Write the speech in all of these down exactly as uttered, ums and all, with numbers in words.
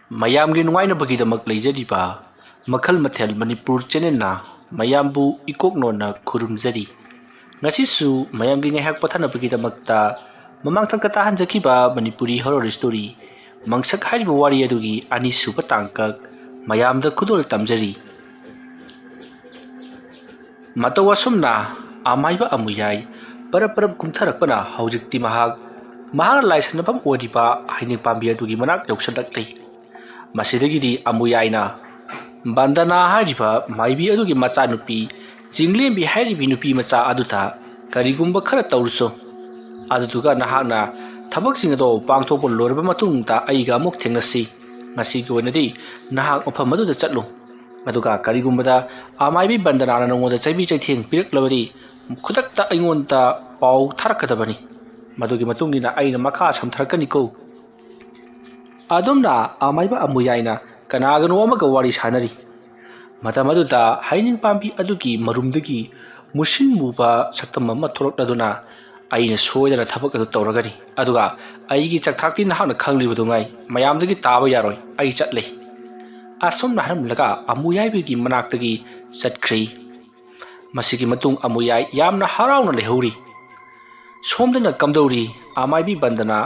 ꯃꯌꯥꯝꯒꯤ ꯅꯨꯡꯉꯥꯏꯅꯕꯒꯤꯗꯃꯛ ꯂꯩꯖꯔꯤꯕ ꯃꯈꯜ ꯃꯊꯦꯜ ꯃꯅꯤꯄꯨꯔ ꯆꯦꯅꯦꯜꯅ ꯃꯌꯥꯝꯕꯨ ꯏꯀꯣꯛ ꯅꯣꯟꯅ ꯈꯨꯔꯨꯝꯖꯔꯤ꯫ ꯉꯁꯤꯁꯨ ꯃꯌꯥꯝꯒꯤ ꯉꯥꯏꯍꯥꯛ ꯄꯣꯊꯥꯅꯕꯒꯤꯗꯃꯛꯇ ꯃꯃꯥꯡ ꯊꯛꯇ ꯇꯥꯍꯟꯖꯈꯤꯕ ꯃꯅꯤꯄꯨꯔꯤ ꯍꯣꯔꯣꯔ ꯁ꯭ꯇꯣꯔꯤ ꯃꯪꯁꯛ ꯍꯥꯏꯔꯤꯕ ꯋꯥꯔꯤ ꯑꯗꯨꯒꯤ ꯑꯅꯤꯁꯨꯕ ꯇꯥꯡꯀꯛ ꯃꯌꯥꯝꯗ ꯈꯨꯗꯣꯜ ꯇꯝꯖꯔꯤ꯫ ꯃꯇꯧ ꯑꯁꯨꯝꯅ ꯑꯃꯥꯏꯕ ꯑꯃꯨꯌꯥꯏ ꯄꯔꯞ ꯄꯔꯞ ꯀꯨꯝꯊꯔꯛꯄꯅ ꯍꯧꯖꯤꯛꯇꯤ ꯃꯍꯥꯛ, ꯃꯍꯥꯛꯅ ꯂꯥꯏꯁꯟꯅꯐꯝ ꯑꯣꯏꯔꯤꯕ ꯍꯩꯅꯤꯡ ꯄꯥꯝꯕꯤ ꯑꯗꯨꯒꯤ ꯃꯅꯥꯛ ꯌꯧꯁꯤꯜꯂꯛꯂꯤ꯫ ꯃꯁꯤꯗꯒꯤꯗꯤ ꯑꯃꯨꯌꯥꯏꯅ ꯕꯟꯗꯅꯥ ꯍꯥꯏꯔꯤꯕ ꯃꯥꯏꯕꯤ ꯑꯗꯨꯒꯤ ꯃꯆꯥꯅꯨꯄꯤ ꯆꯤꯡꯂꯦꯝꯕꯤ ꯍꯥꯏꯔꯤꯕꯤ ꯅꯨꯄꯤ ꯃꯆꯥ ꯑꯗꯨꯗ ꯀꯔꯤꯒꯨꯝꯕ ꯈꯔ ꯇꯧꯔꯨꯁꯨ, ꯑꯗꯨꯗꯨꯒ ꯅꯍꯥꯛꯅ ꯊꯕꯛꯁꯤꯡ ꯑꯗꯣ ꯄꯥꯡꯊꯣꯛꯄ ꯂꯣꯏꯔꯕ ꯃꯇꯨꯡꯗ ꯑꯩꯒ ꯑꯃꯨꯛ ꯊꯦꯡꯅꯁꯤ꯫ ꯉꯁꯤꯒꯤ ꯑꯣꯏꯅꯗꯤ ꯅꯍꯥꯛ ꯃꯐꯝ ꯑꯗꯨꯗ ꯆꯠꯂꯨ꯫ ꯑꯗꯨꯒ ꯀꯔꯤꯒꯨꯝꯕꯗ ꯑꯃꯥꯏꯕꯤ ꯕꯟꯗꯅꯥꯅ ꯅꯉꯣꯟꯗ ꯆꯩꯕꯤ ꯆꯩꯊꯦꯡ ꯄꯤꯔꯛꯂꯕꯗꯤ ꯈꯨꯗꯛꯇ ꯑꯩꯉꯣꯟꯗ ꯄꯥꯎ ꯊꯥꯔꯛꯀꯗꯕꯅꯤ꯫ ꯃꯗꯨꯒꯤ ꯃꯇꯨꯡ ꯏꯟꯅ ꯑꯩꯅ ꯃꯈꯥ ꯁꯝꯊꯔꯛꯀꯅꯤꯀꯣ꯫ ꯑꯗꯨꯝꯅ ꯑꯃꯥꯏꯕ ꯑꯃꯨꯌꯥꯏꯅ ꯀꯅꯥꯒꯅꯣ ꯑꯃꯒ ꯋꯥꯔꯤ ꯁꯥꯟꯅꯔꯤ꯫ ꯃꯇꯝ ꯑꯗꯨꯗ ꯍꯩꯅꯤꯡ ꯄꯥꯝꯕꯤ ꯑꯗꯨꯒꯤ ꯃꯔꯨꯝꯗꯒꯤ ꯃꯨꯁꯤꯟ ꯃꯨꯕ ꯁꯛꯇꯝ ꯑꯃ ꯊꯣꯛꯂꯛꯂꯗꯨꯅ ꯑꯩꯅ ꯁꯣꯏꯗꯅ ꯊꯕꯛ ꯑꯗꯨ ꯇꯧꯔꯒꯅꯤ꯫ ꯑꯗꯨꯒ ꯑꯩꯒꯤ ꯆꯥꯛꯊꯥꯛꯇꯤ ꯅꯍꯥꯛꯅ ꯈꯪꯂꯤꯕꯗꯨꯉꯥꯏ ꯃꯌꯥꯝꯗꯒꯤ ꯇꯥꯕ ꯌꯥꯔꯣꯏ꯫ ꯑꯩ ꯆꯠꯂꯦ꯫ ꯑꯁꯨꯝꯅ ꯍꯥꯏꯔꯝꯂꯒ ꯑꯃꯨꯌꯥꯏꯕꯤꯒꯤ ꯃꯅꯥꯛꯇꯒꯤ ꯆꯠꯈ꯭ꯔꯤ꯫ ꯃꯁꯤꯒꯤ ꯃꯇꯨꯡ ꯑꯃꯨꯌꯥꯏ ꯌꯥꯝꯅ ꯍꯔꯥꯎꯅ ꯂꯩꯍꯧꯔꯤ꯫ ꯁꯣꯝꯗꯅ ꯀꯝꯗꯧꯔꯤ? ꯑꯃꯥꯏꯕꯤ ꯕꯟꯗꯅꯥ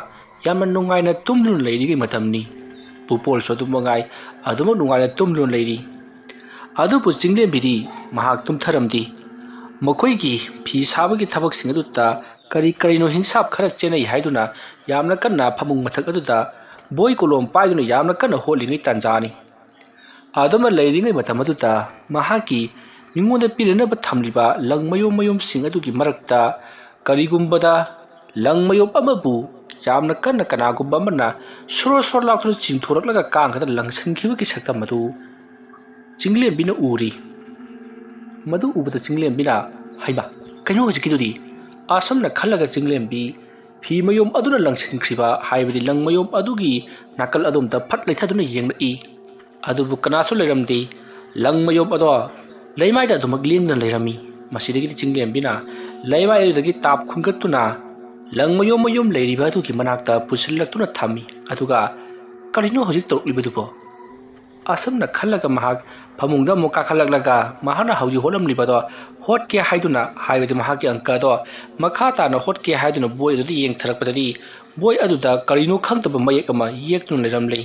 ꯌꯥꯝꯅ ꯅꯨꯡꯉꯥꯏꯅ ꯇꯨꯝꯗꯨꯅ ꯂꯩꯔꯤꯉꯩ ꯃꯇꯝꯅꯤ꯫ ꯄꯨꯄꯣꯜꯁꯨ ꯑꯗꯨꯝ ꯃꯉꯥꯏ ꯑꯗꯨꯃꯛ ꯅꯨꯡꯉꯥꯏꯅ ꯇꯨꯝꯗꯨꯅ ꯂꯩꯔꯤ꯫ ꯑꯗꯨꯕꯨ ꯆꯤꯡꯂꯦꯝꯕꯤꯗꯤ ꯃꯍꯥꯛ ꯇꯨꯝꯊꯔꯝꯗꯦ꯫ ꯃꯈꯣꯏꯒꯤ ꯐꯤ ꯁꯥꯕꯒꯤ ꯊꯕꯛꯁꯤꯡ ꯑꯗꯨꯗ ꯀꯔꯤ ꯀꯔꯤꯅꯣ ꯍꯤꯡꯁꯥꯞ ꯈꯔ ꯆꯦꯟꯅꯩ ꯍꯥꯏꯗꯨꯅ ꯌꯥꯝꯅ ꯀꯟꯅ ꯐꯃꯨꯡ ꯃꯊꯛ ꯑꯗꯨꯗ ꯕꯣꯏ ꯀꯣꯂꯣꯝ ꯄꯥꯏꯗꯨꯅ ꯌꯥꯝꯅ ꯀꯟꯅ ꯍꯣꯠꯂꯤꯉꯩ ꯇꯥꯟꯖꯥꯅꯤ꯫ ꯑꯗꯨꯝꯅ ꯂꯩꯔꯤꯉꯩ ꯃꯇꯝ ꯑꯗꯨꯗ ꯃꯍꯥꯛꯀꯤ ꯃꯤꯉꯣꯟꯗ ꯄꯤꯅꯅꯕ ꯊꯝꯂꯤꯕ ꯂꯪ ꯃꯌꯣꯝ ꯃꯌꯣꯝꯁꯤꯡ ꯑꯗꯨꯒꯤ ꯃꯔꯛꯇ ꯀꯔꯤꯒꯨꯝꯕꯗ ꯂꯪ ꯃꯌꯣꯝ ꯑꯃꯕꯨ ꯌꯥꯝꯅ ꯀꯟꯅ ꯀꯅꯥꯒꯨꯝꯕ ꯑꯃꯅ ꯁꯣꯔꯣ ꯁꯣꯔꯣ ꯂꯥꯎꯗꯨꯅ ꯆꯤꯡꯊꯣꯔꯛꯂꯒ ꯀꯥꯡ ꯈꯛꯇ ꯂꯪꯁꯤꯟꯈꯤꯕꯒꯤ ꯁꯛꯇꯝ ꯑꯗꯨ ꯆꯤꯡꯂꯦꯝꯕꯤꯅ ꯎꯔꯤ꯫ ꯃꯗꯨ ꯎꯕꯗ ꯆꯤꯡꯂꯦꯝꯕꯤꯅ, "ꯍꯩꯃꯥ, ꯀꯩꯅꯣ ꯍꯧꯖꯤꯛꯀꯤꯗꯨꯗꯤ?" ꯑꯁꯨꯝꯅ ꯈꯜꯂꯒ ꯆꯤꯡꯂꯦꯝꯕꯤ ꯐꯤ ꯃꯌꯣꯝ ꯑꯗꯨꯅ ꯂꯪꯁꯤꯟꯈ꯭ꯔꯤꯕ, ꯍꯥꯏꯕꯗꯤ ꯂꯪ ꯃꯌꯣꯝ ꯑꯗꯨꯒꯤ ꯅꯥꯀꯜ ꯑꯗꯣꯝꯗ ꯐꯠ ꯂꯩꯊꯗꯨꯅ ꯌꯦꯡꯂꯛꯏ꯫ ꯑꯗꯨꯕꯨ ꯀꯅꯥꯁꯨ ꯂꯩꯔꯝꯗꯦ꯫ ꯂꯪ ꯃꯌꯣꯝ ꯑꯗꯣ ꯂꯩꯃꯥꯏꯗ ꯑꯗꯨꯃꯛ ꯂꯦꯡꯗꯨꯅ ꯂꯩꯔꯝꯃꯤ꯫ ꯃꯁꯤꯗꯒꯤꯗꯤ ꯆꯤꯡꯂꯦꯝꯕꯤꯅ ꯂꯩꯃꯥꯏ ꯑꯗꯨꯗꯒꯤ ꯇꯥꯞ ꯈꯨꯟꯒꯠꯇꯨꯅ ꯂꯪ ꯃꯌꯣꯝ ꯃꯌꯣꯝ ꯂꯩꯔꯤꯕ ꯑꯗꯨꯒꯤ ꯃꯅꯥꯛꯇ ꯄꯨꯁꯤꯜꯂꯛꯇꯨꯅ ꯊꯝꯃꯤ꯫ ꯑꯗꯨꯒ "ꯀꯔꯤꯅꯣ ꯍꯧꯖꯤꯛ ꯇꯧꯔꯛꯂꯤꯕꯗꯨꯕꯣ?" ꯑꯁꯨꯝꯅ ꯈꯜꯂꯒ ꯃꯍꯥꯛ ꯐꯃꯨꯡꯗ ꯑꯃꯨꯛ ꯀꯥꯈꯠꯂꯛꯂꯒ ꯃꯍꯥꯛꯅ ꯍꯧꯖꯤꯛ ꯍꯣꯠꯂꯝꯂꯤꯕꯗꯣ ꯍꯣꯠꯀꯦ ꯍꯥꯏꯗꯨꯅ, ꯍꯥꯏꯕꯗꯤ ꯃꯍꯥꯛꯀꯤ ꯑꯪꯀꯗꯣ ꯃꯈꯥ ꯇꯥꯅ ꯍꯣꯠꯀꯦ ꯍꯥꯏꯗꯨꯅ ꯕꯣꯏ ꯑꯗꯨꯗ ꯌꯦꯡꯊꯔꯛꯄꯗꯗꯤ, ꯕꯣꯏ ꯑꯗꯨꯗ ꯀꯔꯤꯅꯣ ꯈꯪꯗꯕ ꯃꯌꯦꯛ ꯑꯃ ꯌꯦꯛꯇꯨꯅ ꯂꯩꯔꯝꯂꯤ꯫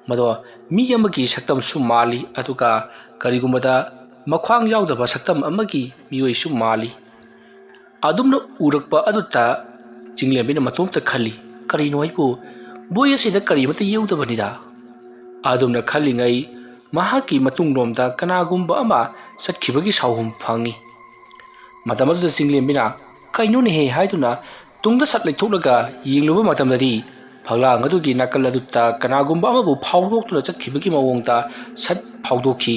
ꯃꯗꯣ ꯃꯤ ꯑꯃꯒꯤ ꯁꯛꯇꯝꯁꯨ ꯃꯥꯜꯂꯤ, ꯑꯗꯨꯒ ꯀꯔꯤꯒꯨꯝꯕꯗ ꯃꯈ꯭ꯋꯥꯡ ꯌꯥꯎꯗꯕ ꯁꯛꯇꯝ ꯑꯃꯒꯤ ꯃꯤꯑꯣꯏꯁꯨ ꯃꯥꯜꯂꯤ꯫ ꯑꯗꯨꯝꯅ ꯎꯔꯛꯄ ꯑꯗꯨꯗ ꯆꯤꯡꯂꯦꯝꯕꯤꯅ ꯃꯇꯣꯝꯇ ꯈꯜꯂꯤ, "ꯀꯔꯤꯅꯣ ꯑꯩꯕꯨ ꯕꯣꯏ ꯑꯁꯤꯗ ꯀꯔꯤꯃꯠꯇ ꯌꯦꯛꯎꯗꯕꯅꯤꯗ?" ꯑꯗꯨꯝꯅ ꯈꯜꯂꯤꯉꯩ ꯃꯍꯥꯛꯀꯤ ꯃꯇꯨꯡꯂꯣꯝꯗ ꯀꯅꯥꯒꯨꯝꯕ ꯑꯃ ꯆꯠꯈꯤꯕꯒꯤ ꯁꯥꯎꯍꯨꯝ ꯐꯪꯏ꯫ ꯃꯇꯝ ꯑꯗꯨꯗ ꯆꯤꯡꯂꯦꯝꯕꯤꯅ, "ꯀꯩꯅꯣꯅꯦꯍꯦ?" ꯍꯥꯏꯗꯨꯅ ꯇꯨꯡꯗ ꯁꯠ ꯂꯩꯊꯣꯛꯂꯒ ꯌꯦꯡꯂꯨꯕ ꯃꯇꯝꯗꯗꯤ, ꯐꯛꯂꯥꯡ ꯑꯗꯨꯒꯤ ꯅꯥꯀꯜ ꯑꯗꯨꯗ ꯀꯅꯥꯒꯨꯝꯕ ꯑꯃꯕꯨ ꯐꯥꯎꯗꯣꯛꯇꯨꯅ ꯆꯠꯈꯤꯕꯒꯤ ꯃꯑꯣꯡꯗ ꯁꯠ ꯐꯥꯎꯗꯣꯛꯈꯤ꯫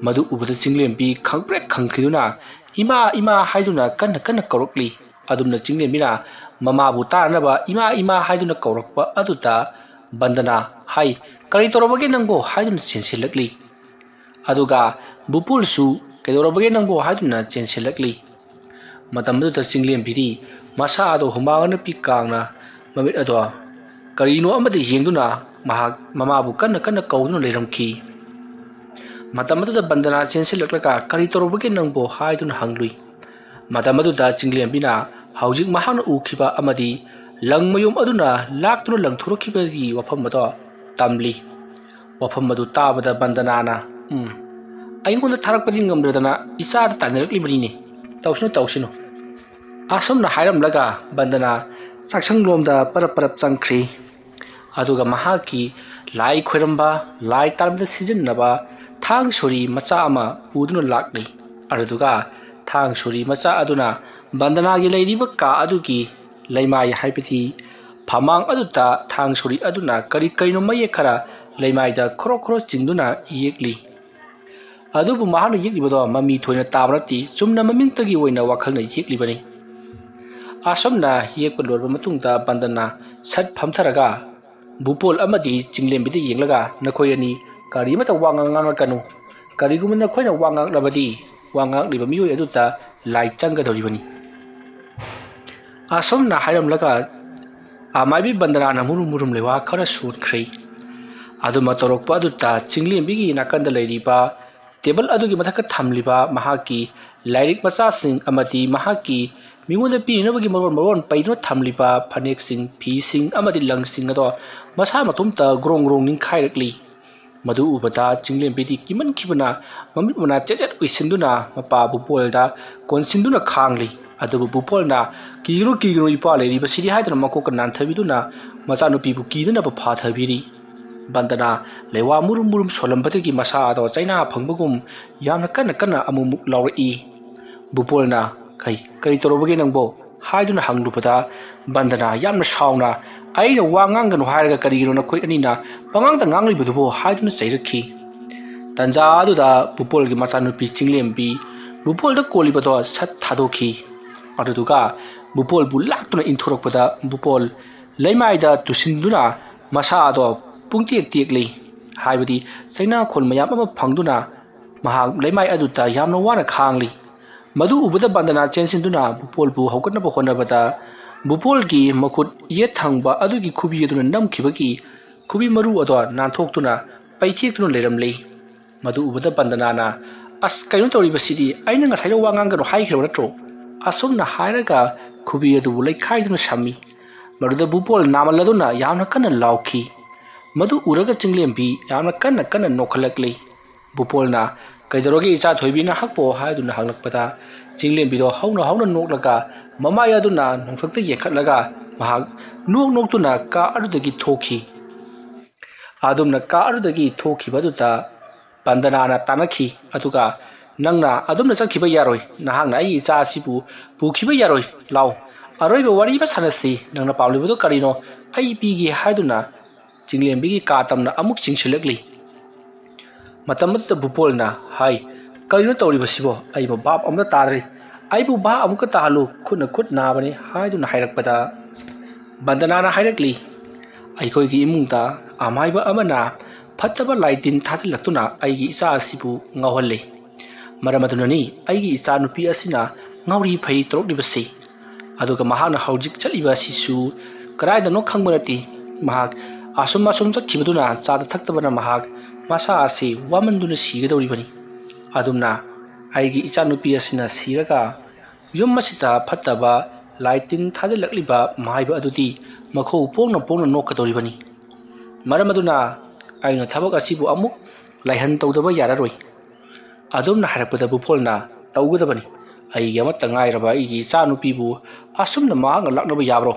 ꯃꯗꯨ ꯎꯕꯗ ꯆꯤꯡꯂꯦꯝꯕꯤ ꯈꯪꯄ꯭ꯔꯦꯛ ꯈꯪꯈꯤꯗꯨꯅ, "ꯏꯃꯥ, ꯏꯃꯥ" ꯍꯥꯏꯗꯨꯅ ꯀꯟꯅ ꯀꯟꯅ ꯀꯧꯔꯛꯂꯤ꯫ ꯑꯗꯨꯝꯅ ꯆꯤꯡꯂꯦꯝꯕꯤꯅ ꯃꯃꯥꯕꯨ ꯇꯥꯅꯅꯕ "ꯏꯃꯥ, ꯏꯃꯥ" ꯍꯥꯏꯗꯨꯅ ꯀꯧꯔꯛꯄ ꯑꯗꯨꯗ ꯕꯟꯗꯅꯥ ꯍꯥꯏ, "ꯀꯔꯤ ꯇꯧꯔꯕꯒꯦ ꯅꯪꯕꯣ?" ꯍꯥꯏꯗꯨꯅ ꯆꯦꯟꯁꯤꯜꯂꯛꯂꯤ꯫ ꯑꯗꯨꯒ ꯕꯨꯄꯨꯜꯁꯨ "ꯀꯩꯗꯧꯔꯕꯒꯦ ꯅꯪꯕꯣ?" ꯍꯥꯏꯗꯨꯅ ꯆꯦꯟꯁꯤꯜꯂꯛꯂꯤ꯫ ꯃꯇꯝ ꯑꯗꯨꯗ ꯆꯤꯡꯂꯦꯝꯕꯤꯗꯤ ꯃꯁꯥ ꯑꯗꯣ ꯍꯨꯃꯥꯡ ꯑꯅꯞꯄꯤ ꯀꯥꯡꯅ ꯃꯃꯤꯠ ꯑꯗꯣ ꯀꯔꯤꯅꯣ ꯑꯃꯗ ꯌꯦꯡꯗꯨꯅ ꯃꯍꯥꯛ ꯃꯃꯥꯕꯨ ꯀꯟꯅ ꯀꯟꯅ ꯀꯧꯗꯨꯅ ꯂꯩꯔꯝꯈꯤ꯫ ꯃꯇꯝ ꯑꯗꯨꯗ ꯕꯟꯗꯅꯥ ꯆꯦꯟꯁꯤꯜꯂꯛꯂꯒ "ꯀꯔꯤ ꯇꯧꯔꯨꯕꯒꯦ ꯅꯪꯕꯨ?" ꯍꯥꯏꯗꯨꯅ ꯍꯪꯂꯨꯏ꯫ ꯃꯇꯝ ꯑꯗꯨꯗ ꯆꯤꯡꯂꯦꯝꯕꯤꯅ ꯍꯧꯖꯤꯛ ꯃꯍꯥꯛꯅ ꯎꯈꯤꯕ ꯑꯃꯗꯤ ꯂꯪ ꯃꯌꯨꯝ ꯑꯗꯨꯅ ꯂꯥꯛꯇꯨꯅ ꯂꯪꯊꯣꯔꯛꯈꯤꯕꯒꯤ ꯋꯥꯐꯝ ꯑꯗꯣ ꯇꯝꯂꯤ꯫ ꯋꯥꯐꯝ ꯑꯗꯨ ꯇꯥꯕꯗ ꯕꯟꯗꯅꯥꯅ, "ꯎꯝ, ꯑꯩꯉꯣꯟꯗ ꯊꯥꯔꯛꯄꯗꯤ ꯉꯝꯗ꯭ꯔꯗꯅ ꯏꯆꯥꯗ ꯇꯥꯏꯅꯔꯛꯂꯤꯕꯅꯤꯅꯦ꯫ ꯇꯧꯁꯅꯨ, ꯇꯧꯁꯅꯨ"꯫ ꯑꯁꯨꯝꯅ ꯍꯥꯏꯔꯝꯂꯒ ꯕꯟꯗꯅꯥ ꯆꯥꯛꯁꯪꯂꯣꯝꯗ ꯄꯔꯞ ꯄꯔꯞ ꯆꯪꯈ꯭ꯔꯤ꯫ ꯑꯗꯨꯒ ꯃꯍꯥꯛꯀꯤ ꯂꯥꯏ ꯈꯣꯏꯔꯝꯕ, ꯂꯥꯏ ꯇꯥꯟꯕꯗ ꯁꯤꯖꯤꯟꯅꯕ ꯊꯥꯡ ꯁꯣꯔꯤ ꯃꯆꯥ ꯑꯃ ꯄꯨꯗꯨꯅ ꯂꯥꯛꯂꯤ꯫ ꯑꯗꯨꯗꯨꯒ ꯊꯥꯡ ꯁꯣꯔꯤ ꯃꯆꯥ ꯑꯗꯨꯅ ꯕꯟꯗꯅꯥꯒꯤ ꯂꯩꯔꯤꯕ ꯀꯥ ꯑꯗꯨꯒꯤ ꯂꯩꯃꯥꯏ, ꯍꯥꯏꯕꯗꯤ ꯐꯃꯥꯡ ꯑꯗꯨꯗ ꯊꯥꯡ ꯁꯣꯔꯤ ꯑꯗꯨꯅ ꯀꯔꯤ ꯀꯔꯤꯅꯣ ꯃꯌꯦꯛ ꯈꯔ ꯂꯩꯃꯥꯏꯗ ꯈꯣꯔꯣ ꯈꯣꯔꯣ ꯆꯤꯡꯗꯨꯅ ꯌꯦꯛꯂꯤ꯫ ꯑꯗꯨꯕꯨ ꯃꯍꯥꯛꯅ ꯌꯦꯛꯂꯤꯕꯗꯣ ꯃꯃꯤ ꯊꯣꯏꯅ ꯇꯥꯕ ꯅꯠꯇꯦ, ꯆꯨꯝꯅ ꯃꯃꯤꯡꯇꯒꯤ ꯑꯣꯏꯅ ꯋꯥꯈꯜꯅ ꯌꯦꯛꯂꯤꯕꯅꯤ꯫ ꯑꯁꯨꯝꯅ ꯌꯦꯛꯄ ꯂꯣꯏꯔꯕ ꯃꯇꯨꯡꯗ ꯕꯟꯗꯅ ꯁꯠ ꯐꯝꯊꯔꯒ ꯕꯨꯄꯣꯜ ꯑꯃꯗꯤ ꯆꯤꯡꯂꯦꯝꯕꯤꯗ ꯌꯦꯡꯂꯒ, "ꯅꯈꯣꯏ ꯑꯅꯤ ꯀꯔꯤ ꯑꯃꯠꯇ ꯋꯥ ꯉꯥꯡ ꯉꯥꯡꯂꯛꯀꯅꯨ꯫ ꯀꯔꯤꯒꯨꯝꯕ ꯅꯈꯣꯏꯅ ꯋꯥ ꯉꯥꯡꯂꯕꯗꯤ ꯋꯥ ꯉꯥꯡꯂꯤꯕ ꯃꯤꯑꯣꯏ ꯑꯗꯨꯗ ꯂꯥꯏ ꯆꯪꯒꯗꯧꯔꯤꯕꯅꯤ"꯫ ꯑꯁꯨꯝꯅ ꯍꯥꯏꯔꯝꯂꯒ ꯑꯃꯥꯏꯕꯤ ꯕꯟꯗꯅꯥꯅ ꯃꯨꯔꯨꯝ ꯃꯨꯔꯨꯝ ꯂꯩꯋꯥ ꯈꯔ ꯁꯣꯟꯈ꯭ꯔꯦ꯫ ꯑꯗꯨꯃ ꯇꯧꯔꯛꯄ ꯑꯗꯨꯗ ꯆꯤꯡꯂꯦꯝꯕꯤꯒꯤ ꯅꯥꯀꯟꯗ ꯂꯩꯔꯤꯕ ꯇꯦꯕꯜ ꯑꯗꯨꯒꯤ ꯃꯊꯛꯇ ꯊꯝꯂꯤꯕ ꯃꯍꯥꯛꯀꯤ ꯂꯥꯏꯔꯤꯛ ꯃꯆꯥꯁꯤꯡ ꯑꯃꯗꯤ ꯃꯍꯥꯛꯀꯤ ꯃꯤꯉꯣꯟꯗ ꯄꯤꯅꯕꯒꯤ ꯃꯔꯣꯟ ꯃꯔꯣꯟ ꯄꯩꯗꯨꯅ ꯊꯝꯂꯤꯕ ꯐꯅꯦꯛꯁꯤꯡ, ꯐꯤꯁꯤꯡ ꯑꯃꯗꯤ ꯂꯪꯁꯤꯡ ꯑꯗꯣ ꯃꯁꯥ ꯃꯇꯣꯝꯇ ꯒ꯭ꯔꯣꯡ ꯒ꯭ꯔꯣꯡ ꯅꯤꯡꯈꯥꯏꯔꯛꯂꯤ꯫ ꯃꯗꯨ ꯎꯕꯗ ꯆꯤꯡꯂꯦꯝꯕꯤꯗꯤ ꯀꯤꯃꯟꯈꯤꯕꯅ ꯃꯃꯤꯠ ꯃꯅꯥ ꯆꯦꯠ ꯆꯦꯠ ꯎꯏꯁꯤꯟꯗꯨꯅ ꯃꯄꯥ ꯕꯨꯄꯣꯜꯗ ꯀꯣꯟꯁꯤꯟꯗꯨꯅ ꯈꯥꯡꯂꯤ꯫ ꯑꯗꯨꯕꯨ ꯕꯨꯄꯣꯜꯅ "ꯀꯤꯒꯅꯨ, ꯀꯤꯒꯅꯨ, ꯏꯄꯥ ꯂꯩꯔꯤꯕꯁꯤꯗꯤ" ꯍꯥꯏꯗꯨꯅ ꯃꯀꯣꯛꯀ ꯅꯥꯟꯊꯕꯤꯗꯨꯅ ꯃꯆꯥꯅꯨꯄꯤꯕꯨ ꯀꯤꯗꯅꯕ ꯐꯥꯊꯕꯤꯔꯤ꯫ ꯕꯟꯗꯅꯥ ꯂꯩꯋꯥ ꯃꯨꯔꯨꯝ ꯃꯨꯔꯨꯝ ꯁꯣꯜꯂꯝꯕꯗꯒꯤ ꯃꯁꯥ ꯑꯗꯣ ꯆꯩꯅꯥ ꯐꯪꯕꯒꯨꯝ ꯌꯥꯝꯅ ꯀꯟꯅ ꯀꯟꯅ ꯑꯃꯨꯛ ꯑꯃꯨꯛ ꯂꯥꯎꯔꯛꯏ꯫ ꯕꯨꯄꯣꯜꯅ "ꯀꯩ, ꯀꯔꯤ ꯇꯧꯔꯕꯒꯦ ꯅꯪꯕꯣ?" ꯍꯥꯏꯗꯨꯅ ꯍꯪꯂꯨꯕꯗ, ꯕꯟꯗꯅꯥ ꯌꯥꯝꯅ ꯁꯥꯎꯅ, "ꯑꯩꯅ ꯋꯥ ꯉꯥꯡꯒꯅꯨ ꯍꯥꯏꯔꯒ ꯀꯔꯤꯒꯤꯅꯣ ꯅꯈꯣꯏ ꯑꯅꯤꯅ ꯄꯉꯥꯡꯗ ꯉꯥꯡꯂꯤꯕꯗꯨꯕꯣ?" ꯍꯥꯏꯗꯨꯅ ꯆꯩꯔꯛꯈꯤ꯫ ꯇꯟꯖꯥ ꯑꯗꯨꯗ ꯕꯨꯄꯣꯜꯒꯤ ꯃꯆꯥꯅꯨꯄꯤ ꯆꯤꯡꯂꯦꯝꯕꯤ ꯕꯨꯄꯣꯜꯗ ꯀꯣꯜꯂꯤꯕꯗꯣ ꯁꯠ ꯊꯥꯗꯣꯛꯈꯤ꯫ ꯑꯗꯨꯗꯨꯒ ꯕꯨꯄꯣꯜꯕꯨ ꯂꯥꯛꯇꯨꯅ ꯏꯟꯊꯣꯔꯛꯄꯗ, ꯕꯨꯄꯣꯜ ꯂꯩꯃꯥꯏꯗ ꯇꯨꯁꯤꯟꯗꯨꯅ ꯃꯁꯥ ꯑꯗꯣ ꯄꯨꯡꯇꯦꯛ ꯇꯦꯛꯂꯤ꯫ ꯍꯥꯏꯕꯗꯤ ꯆꯩꯅꯥꯈꯣꯜ ꯃꯌꯥꯝ ꯑꯃ ꯐꯪꯗꯨꯅ ꯃꯍꯥꯛ ꯂꯩꯃꯥꯏ ꯑꯗꯨꯗ ꯌꯥꯝꯅ ꯋꯥꯅ ꯈꯥꯡꯂꯤ꯫ ꯃꯗꯨ ꯎꯕꯗ ꯕꯟꯗꯅꯥ ꯆꯦꯟꯁꯤꯟꯗꯨꯅ ꯕꯨꯄꯣꯜꯕꯨ ꯍꯧꯒꯠꯅꯕ ꯍꯣꯠꯅꯕꯗ, ꯕꯨꯄꯣꯜꯒꯤ ꯃꯈꯨꯠ ꯌꯦꯠ ꯊꯪꯕ ꯑꯗꯨꯒꯤ ꯈꯨꯕꯤ ꯑꯗꯨꯅ ꯅꯝꯈꯤꯕꯒꯤ ꯈꯨꯕꯤ ꯃꯔꯨ ꯑꯗꯣ ꯅꯥꯟꯊꯣꯛꯇꯨꯅ ꯄꯩꯊꯦꯛꯇꯨꯅ ꯂꯩꯔꯝꯂꯦ꯫ ꯃꯗꯨ ꯎꯕꯗ ꯕꯟꯗꯅꯥꯅ, "ꯑꯁ, ꯀꯩꯅꯣ ꯇꯧꯔꯤꯕꯁꯤꯗꯤ? ꯑꯩꯅ ꯉꯁꯥꯏꯗ ꯋꯥ ꯉꯥꯡꯒꯅꯨ ꯍꯥꯏꯈ꯭ꯔꯕ ꯅꯠꯇ꯭ꯔꯣ?" ꯑꯁꯨꯝꯅ ꯍꯥꯏꯔꯒ ꯈꯨꯕꯤ ꯑꯗꯨꯕꯨ ꯂꯩꯈꯥꯏꯗꯨꯅ ꯁꯝꯃꯤ꯫ ꯃꯗꯨꯗ ꯕꯨꯄꯣꯜ ꯅꯥꯃꯜꯂꯗꯨꯅ ꯌꯥꯝꯅ ꯀꯟꯅ ꯂꯥꯎꯈꯤ꯫ ꯃꯗꯨ ꯎꯔꯒ ꯆꯤꯡꯂꯦꯝꯕꯤ ꯌꯥꯝꯅ ꯀꯟꯅ ꯀꯟꯅ ꯅꯣꯛꯈꯠꯂꯛꯂꯤ꯫ ꯕꯨꯄꯣꯜꯅ, "ꯀꯩꯗꯧꯔꯒꯦ ꯏꯆꯥ ꯊꯣꯏꯕꯤ ꯅꯍꯥꯛꯄꯣ?" ꯍꯥꯏꯗꯨꯅ ꯍꯪꯂꯛꯄꯗ, ꯆꯤꯡꯂꯦꯝꯕꯤꯗꯣ ꯍꯧꯅ ꯍꯧꯅ ꯅꯣꯛꯂꯒ ꯃꯃꯥꯏ ꯑꯗꯨꯅ ꯅꯣꯡꯊꯛꯇ ꯌꯦꯡꯈꯠꯂꯒ ꯃꯍꯥꯛ ꯅꯣꯛ ꯅꯣꯛꯇꯨꯅ ꯀꯥ ꯑꯗꯨꯗꯒꯤ ꯊꯣꯛꯈꯤ꯫ ꯑꯗꯨꯝꯅ ꯀꯥ ꯑꯗꯨꯗꯒꯤ ꯊꯣꯛꯈꯤꯕ ꯑꯗꯨꯗ ꯕꯟꯗꯅꯥꯅ ꯇꯥꯟꯅꯈꯤ꯫ ꯑꯗꯨꯒ, "ꯅꯪꯅ ꯑꯗꯨꯝꯅ ꯆꯠꯈꯤꯕ ꯌꯥꯔꯣꯏ꯫ ꯅꯍꯥꯛꯅ ꯑꯩꯒꯤ ꯏꯆꯥ ꯑꯁꯤꯕꯨ ꯄꯨꯈꯤꯕ ꯌꯥꯔꯣꯏ꯫ ꯂꯥꯎ, ꯑꯔꯣꯏꯕ ꯋꯥꯔꯤ ꯑꯃ ꯁꯥꯟꯅꯁꯤ꯫ ꯅꯪꯅ ꯄꯥꯝꯂꯤꯕꯗꯨ ꯀꯔꯤꯅꯣ? ꯑꯩ ꯄꯤꯒꯦ" ꯍꯥꯏꯗꯨꯅ ꯆꯤꯡꯂꯦꯝꯕꯤꯒꯤ ꯀꯥ ꯇꯝꯅ ꯑꯃꯨꯛ ꯆꯤꯡꯁꯤꯜꯂꯛꯂꯤ꯫ ꯃꯇꯝ ꯑꯗꯨꯗ ꯕꯨꯄꯣꯜꯅ ꯍꯥꯏ, "ꯀꯔꯤꯅꯣ ꯇꯧꯔꯤꯕꯁꯤꯕꯣ? ꯑꯩꯕꯨ ꯚꯥꯞ ꯑꯃꯇ ꯇꯥꯗ꯭ꯔꯦ꯫ ꯑꯩꯕꯨ ꯚꯥꯞ ꯑꯃꯨꯛꯀ ꯇꯥꯍꯜꯂꯨ꯫ ꯈꯨꯠꯅ ꯈꯨꯠ ꯅꯥꯕꯅꯤ" ꯍꯥꯏꯗꯨꯅ ꯍꯥꯏꯔꯛꯄꯗ, ꯕꯟꯗꯅꯥꯅ ꯍꯥꯏꯔꯛꯂꯤ, "ꯑꯩꯈꯣꯏꯒꯤ ꯏꯃꯨꯡꯗ ꯑꯃꯥꯏꯕ ꯑꯃꯅ ꯐꯠꯇꯕ ꯂꯥꯏ ꯇꯤꯟ ꯊꯥꯖꯤꯜꯂꯛꯇꯨꯅ ꯑꯩꯒꯤ ꯏꯆꯥ ꯑꯁꯤꯕꯨ ꯉꯥꯎꯍꯜꯂꯦ꯫ ꯃꯔꯝ ꯑꯗꯨꯅꯅꯤ ꯑꯩꯒꯤ ꯏꯆꯥ ꯅꯨꯄꯤ ꯑꯁꯤꯅ ꯉꯥꯎꯔꯤ ꯐꯩꯔꯤ ꯇꯧꯔꯛꯂꯤꯕꯁꯤ꯫ ꯑꯗꯨꯒ ꯃꯍꯥꯛꯅ ꯍꯧꯖꯤꯛ ꯆꯠꯂꯤꯕ ꯑꯁꯤꯁꯨ ꯀꯗꯥꯏꯗꯅꯣ ꯈꯪꯕ ꯅꯠꯇꯦ꯫ ꯃꯍꯥꯛ ꯑꯁꯨꯝ ꯑꯁꯨꯝ ꯆꯠꯈꯤꯕꯗꯨꯅ ꯆꯥꯗ ꯊꯛꯇꯕꯅ ꯃꯍꯥꯛ ꯃꯁꯥ ꯑꯁꯤ ꯋꯥꯃꯟꯗꯨꯅ ꯁꯤꯒꯗꯧꯔꯤꯕꯅꯤ꯫ ꯑꯗꯨꯝꯅ ꯑꯩꯒꯤ ꯏꯆꯥꯅꯨꯄꯤ ꯑꯁꯤꯅ ꯁꯤꯔꯒ ꯌꯨꯝ ꯑꯁꯤꯗ ꯐꯠꯇꯕ ꯂꯥꯏ ꯇꯤꯟ ꯊꯥꯖꯤꯜꯂꯛꯂꯤꯕ ꯍꯥꯏꯕ ꯑꯗꯨꯗꯤ ꯃꯈꯧ ꯄꯣꯡꯅ ꯄꯣꯡꯅ ꯅꯣꯛꯀꯗꯧꯔꯤꯕꯅꯤ꯫ ꯃꯔꯝ ꯑꯗꯨꯅ ꯑꯩꯅ ꯊꯕꯛ ꯑꯁꯤꯕꯨ ꯑꯃꯨꯛ ꯂꯥꯏꯍꯟ ꯇꯧꯗꯕ ꯌꯥꯔꯔꯣꯏ꯫ ꯑꯗꯨꯝꯅ ꯍꯥꯏꯔꯛꯄꯗ ꯕꯨꯄꯣꯜꯅ, "ꯇꯧꯒꯗꯕꯅꯤ꯫ ꯑꯩꯒꯤ ꯑꯃꯠꯇ ꯉꯥꯏꯔꯕ ꯑꯩꯒꯤ ꯏꯆꯥꯅꯨꯄꯤꯕꯨ ꯑꯁꯨꯝꯅ ꯃꯍꯥꯛꯅ ꯂꯥꯛꯅꯕ ꯌꯥꯕ꯭ꯔꯣ?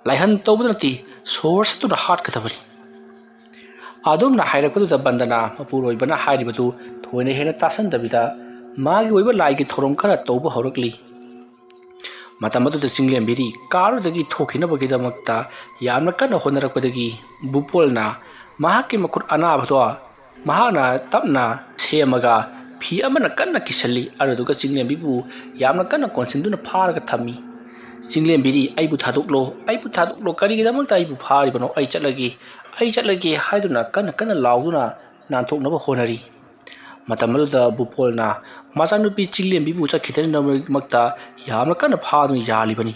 ꯂꯥꯏꯍꯟ ꯇꯧꯕꯗ ꯅꯠꯇꯦ, ꯁꯣꯔ ꯁꯠꯇꯨꯅ ꯍꯥꯠꯀꯗꯕꯅꯤ"꯫ ꯑꯗꯨꯝꯅ ꯍꯥꯏꯔꯛꯄꯗꯨꯗ ꯕꯟꯗꯅꯥ ꯃꯄꯨꯔꯣꯏꯕꯅ ꯍꯥꯏꯔꯤꯕꯗꯨ ꯊꯣꯏꯅ ꯍꯦꯟꯅ ꯇꯥꯁꯟꯗꯕꯤꯗ ꯃꯥꯒꯤ ꯑꯣꯏꯕ ꯂꯥꯏꯒꯤ ꯊꯧꯔꯝ ꯈꯔ ꯇꯧꯕ ꯍꯧꯔꯛꯂꯤ꯫ ꯃꯇꯝ ꯑꯗꯨꯗ ꯆꯤꯡꯂꯦꯝꯕꯤꯗꯤ ꯀꯥꯔꯗꯒꯤ ꯊꯣꯛꯈꯤꯅꯕꯒꯤꯗꯃꯛꯇ ꯌꯥꯝꯅ ꯀꯟꯅ ꯍꯣꯠꯅꯔꯛꯄꯗꯒꯤ ꯕꯨꯄꯣꯜꯅ ꯃꯍꯥꯛꯀꯤ ꯃꯈꯨꯠ ꯑꯅꯥꯕꯗꯣ ꯃꯍꯥꯛꯅ ꯇꯞꯅ ꯁꯦꯝꯃꯒ ꯐꯤ ꯑꯃꯅ ꯀꯟꯅ ꯀꯤꯁꯜꯂꯤ꯫ ꯑꯗꯨꯗꯨꯒ ꯆꯤꯡꯂꯦꯝꯕꯤꯕꯨ ꯌꯥꯝꯅ ꯀꯟꯅ ꯀꯣꯟꯁꯤꯟꯗꯨꯅ ꯐꯥꯔꯒ ꯊꯝꯃꯤ꯫ ꯆꯤꯡꯂꯦꯝꯕꯤꯗꯤ, "ꯑꯩꯕꯨ ꯊꯥꯗꯣꯛꯂꯣ, ꯑꯩꯕꯨ ꯊꯥꯗꯣꯛꯂꯣ, ꯀꯔꯤꯒꯤꯗꯃꯛꯇ ꯑꯩꯕꯨ ꯐꯥꯔꯤꯕꯅꯣ? ꯑꯩ ꯆꯠꯂꯒꯦ, ꯑꯩ ꯆꯠꯂꯒꯦ" ꯍꯥꯏꯗꯨꯅ ꯀꯟꯅ ꯀꯟꯅ ꯂꯥꯎꯗꯨꯅ ꯅꯥꯟꯊꯣꯛꯅꯕ ꯍꯣꯠꯅꯔꯤ꯫ ꯃꯇꯝ ꯑꯗꯨꯗ ꯕꯨꯄꯣꯜꯅ ꯃꯆꯥꯅꯨꯄꯤ ꯆꯤꯡꯂꯦꯝꯕꯤꯕꯨ ꯆꯠꯈꯤꯗꯅꯕꯒꯤꯗꯃꯛꯇ ꯌꯥꯝꯅ ꯀꯟꯅ ꯐꯥꯗꯨꯅ ꯌꯥꯜꯂꯤꯕꯅꯤ꯫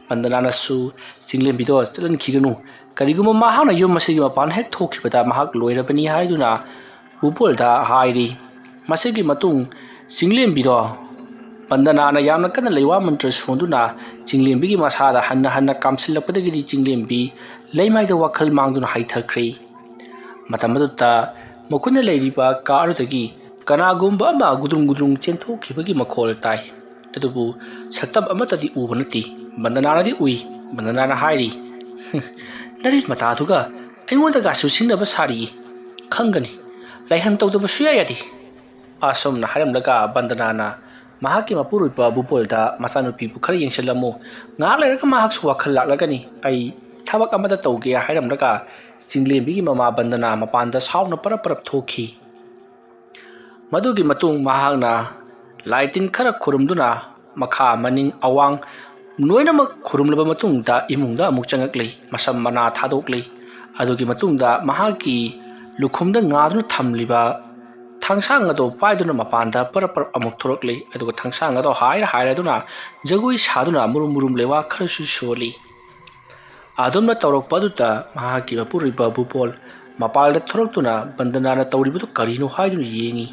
ꯕꯟꯗꯅꯥꯅꯁꯨ ꯆꯤꯡꯂꯦꯝꯕꯤꯗꯣ ꯆꯠꯍꯟꯈꯤꯒꯅꯨ, ꯀꯔꯤꯒꯨꯝꯕ ꯃꯍꯥꯛꯅ ꯌꯨꯝ ꯑꯁꯤꯒꯤ ꯃꯄꯥꯟ ꯍꯦꯛ ꯊꯣꯛꯈꯤꯕꯗ ꯃꯍꯥꯛ ꯂꯣꯏꯔꯕꯅꯤ ꯍꯥꯏꯗꯨꯅ ꯕꯨꯄꯣꯜꯗ ꯍꯥꯏꯔꯤ꯫ ꯃꯁꯤꯒꯤ ꯃꯇꯨꯡ ꯆꯤꯡꯂꯦꯝꯕꯤꯗꯣ ꯕꯟꯗꯅꯥꯅ ꯌꯥꯝꯅ ꯀꯟꯅ ꯂꯩꯋꯥ ꯃꯟꯇ꯭ꯔ ꯁꯣꯟꯗꯨꯅ ꯆꯤꯡꯂꯦꯝꯕꯤꯒꯤ ꯃꯁꯥꯗ ꯍꯟꯅ ꯍꯟꯅ ꯀꯥꯝꯁꯤꯜꯂꯛꯄꯗꯒꯤꯗꯤ ꯆꯤꯡꯂꯦꯝꯕꯤ ꯂꯩꯃꯥꯏꯗ ꯋꯥꯈꯜ ꯃꯥꯡꯗꯨꯅ ꯍꯥꯏꯊꯈ꯭ꯔꯦ꯫ ꯃꯇꯝ ꯑꯗꯨꯗ ꯃꯈꯣꯏꯅ ꯂꯩꯔꯤꯕ ꯀꯥ ꯑꯗꯨꯗꯒꯤ ꯀꯅꯥꯒꯨꯝꯕ ꯑꯃ ꯒꯨꯗ꯭ꯔꯨꯡ ꯒꯨꯗ꯭ꯔꯨꯡ ꯆꯦꯟꯊꯣꯛꯈꯤꯕꯒꯤ ꯃꯈꯣꯜ ꯇꯥꯏ꯫ ꯑꯗꯨꯕꯨ ꯁꯛꯇꯝ ꯑꯃꯠꯇꯗꯤ ꯎꯕ ꯅꯠꯇꯦ꯫ ꯕꯟꯗꯅꯥꯅꯗꯤ ꯎꯏ꯫ ꯕꯟꯗꯅꯥꯅ ꯍꯥꯏꯔꯤ, "ꯍꯨꯝ, ꯅꯔꯤꯜ ꯃꯇꯥꯗꯨꯒ ꯑꯩꯉꯣꯟꯗꯒꯁꯨ ꯁꯤꯡꯅꯕ ꯁꯥꯔꯤꯌꯦ꯫ ꯈꯪꯒꯅꯤ, ꯂꯥꯏꯍꯟ ꯇꯧꯗꯕ ꯁꯨꯌꯥ ꯌꯥꯗꯦ"꯫ ꯑꯁꯨꯝꯅ ꯍꯥꯏꯔꯝꯂꯒ ꯕꯟꯗꯅꯥꯅ ꯃꯍꯥꯛꯀꯤ ꯃꯄꯨꯔꯣꯏꯕ ꯕꯨꯄꯣꯜꯗ, "ꯃꯆꯥꯅꯨꯄꯤꯕꯨ ꯈꯔ ꯌꯦꯡꯁꯤꯜꯂꯝꯃꯨ꯫ ꯉꯥꯏꯍꯥꯛ ꯂꯩꯔꯒ ꯃꯍꯥꯛꯁꯨ ꯋꯥꯈꯜ ꯂꯥꯛꯂꯒꯅꯤ꯫ ꯑꯩ ꯊꯕꯛ ꯑꯃꯗ ꯇꯧꯒꯦ" ꯍꯥꯏꯔꯝꯂꯒ ꯆꯤꯡꯂꯦꯝꯕꯤꯒꯤ ꯃꯃꯥ ꯕꯟꯗꯅꯥ ꯃꯄꯥꯟꯗ ꯁꯥꯎꯅ ꯄꯔꯞ ꯄꯔꯞ ꯊꯣꯛꯈꯤ꯫ ꯃꯗꯨꯒꯤ ꯃꯇꯨꯡ ꯃꯍꯥꯛꯅ ꯂꯥꯏ ꯇꯤꯟ ꯈꯔ ꯈꯨꯔꯨꯝꯗꯨꯅ ꯃꯈꯥ, ꯃꯅꯤꯡ, ꯑꯋꯥꯡ ꯂꯣꯏꯅꯃꯛ ꯈꯨꯔꯨꯝꯂꯕ ꯃꯇꯨꯡꯗ ꯏꯃꯨꯡꯗ ꯑꯃꯨꯛ ꯆꯪꯉꯛꯂꯤ꯫ ꯃꯁꯝ ꯃꯅꯥ ꯊꯥꯗꯣꯛꯂꯤ꯫ ꯑꯗꯨꯒꯤ ꯃꯇꯨꯡꯗ ꯃꯍꯥꯛꯀꯤ ꯂꯨꯈꯨꯝꯗ ꯉꯥꯗꯨꯅ ꯊꯝꯂꯤꯕ ꯊꯥꯡꯁꯥꯡ ꯑꯗꯨ ꯄꯥꯏꯗꯨꯅ ꯃꯄꯥꯟꯗ ꯄꯔꯞ ꯄꯔꯞ ꯑꯃꯨꯛ ꯊꯣꯔꯛꯂꯤ꯫ ꯑꯗꯨꯒ ꯊꯥꯡꯁꯥꯡ ꯑꯗꯨ ꯍꯥꯏꯔ ꯍꯥꯏꯔꯗꯨꯅ ꯖꯒꯣꯏ ꯁꯥꯗꯨꯅ ꯃꯨꯔꯨꯝ ꯃꯨꯔꯨꯝ ꯂꯩꯋꯥ ꯈꯔꯁꯨ ꯁꯣꯜꯂꯤ꯫ ꯑꯗꯨꯝꯅ ꯇꯧꯔꯛꯄ ꯑꯗꯨꯗ ꯃꯍꯥꯛꯀꯤ ꯃꯄꯨꯔꯣꯏꯕ ꯚꯨꯄꯣꯜ ꯃꯄꯥꯜꯗ ꯊꯣꯔꯛꯇꯨꯅ ꯕꯟꯗꯅꯥꯅ ꯇꯧꯔꯤꯕꯗꯨ ꯀꯔꯤꯅꯣ ꯍꯥꯏꯗꯨꯅ ꯌꯦꯡꯏ꯫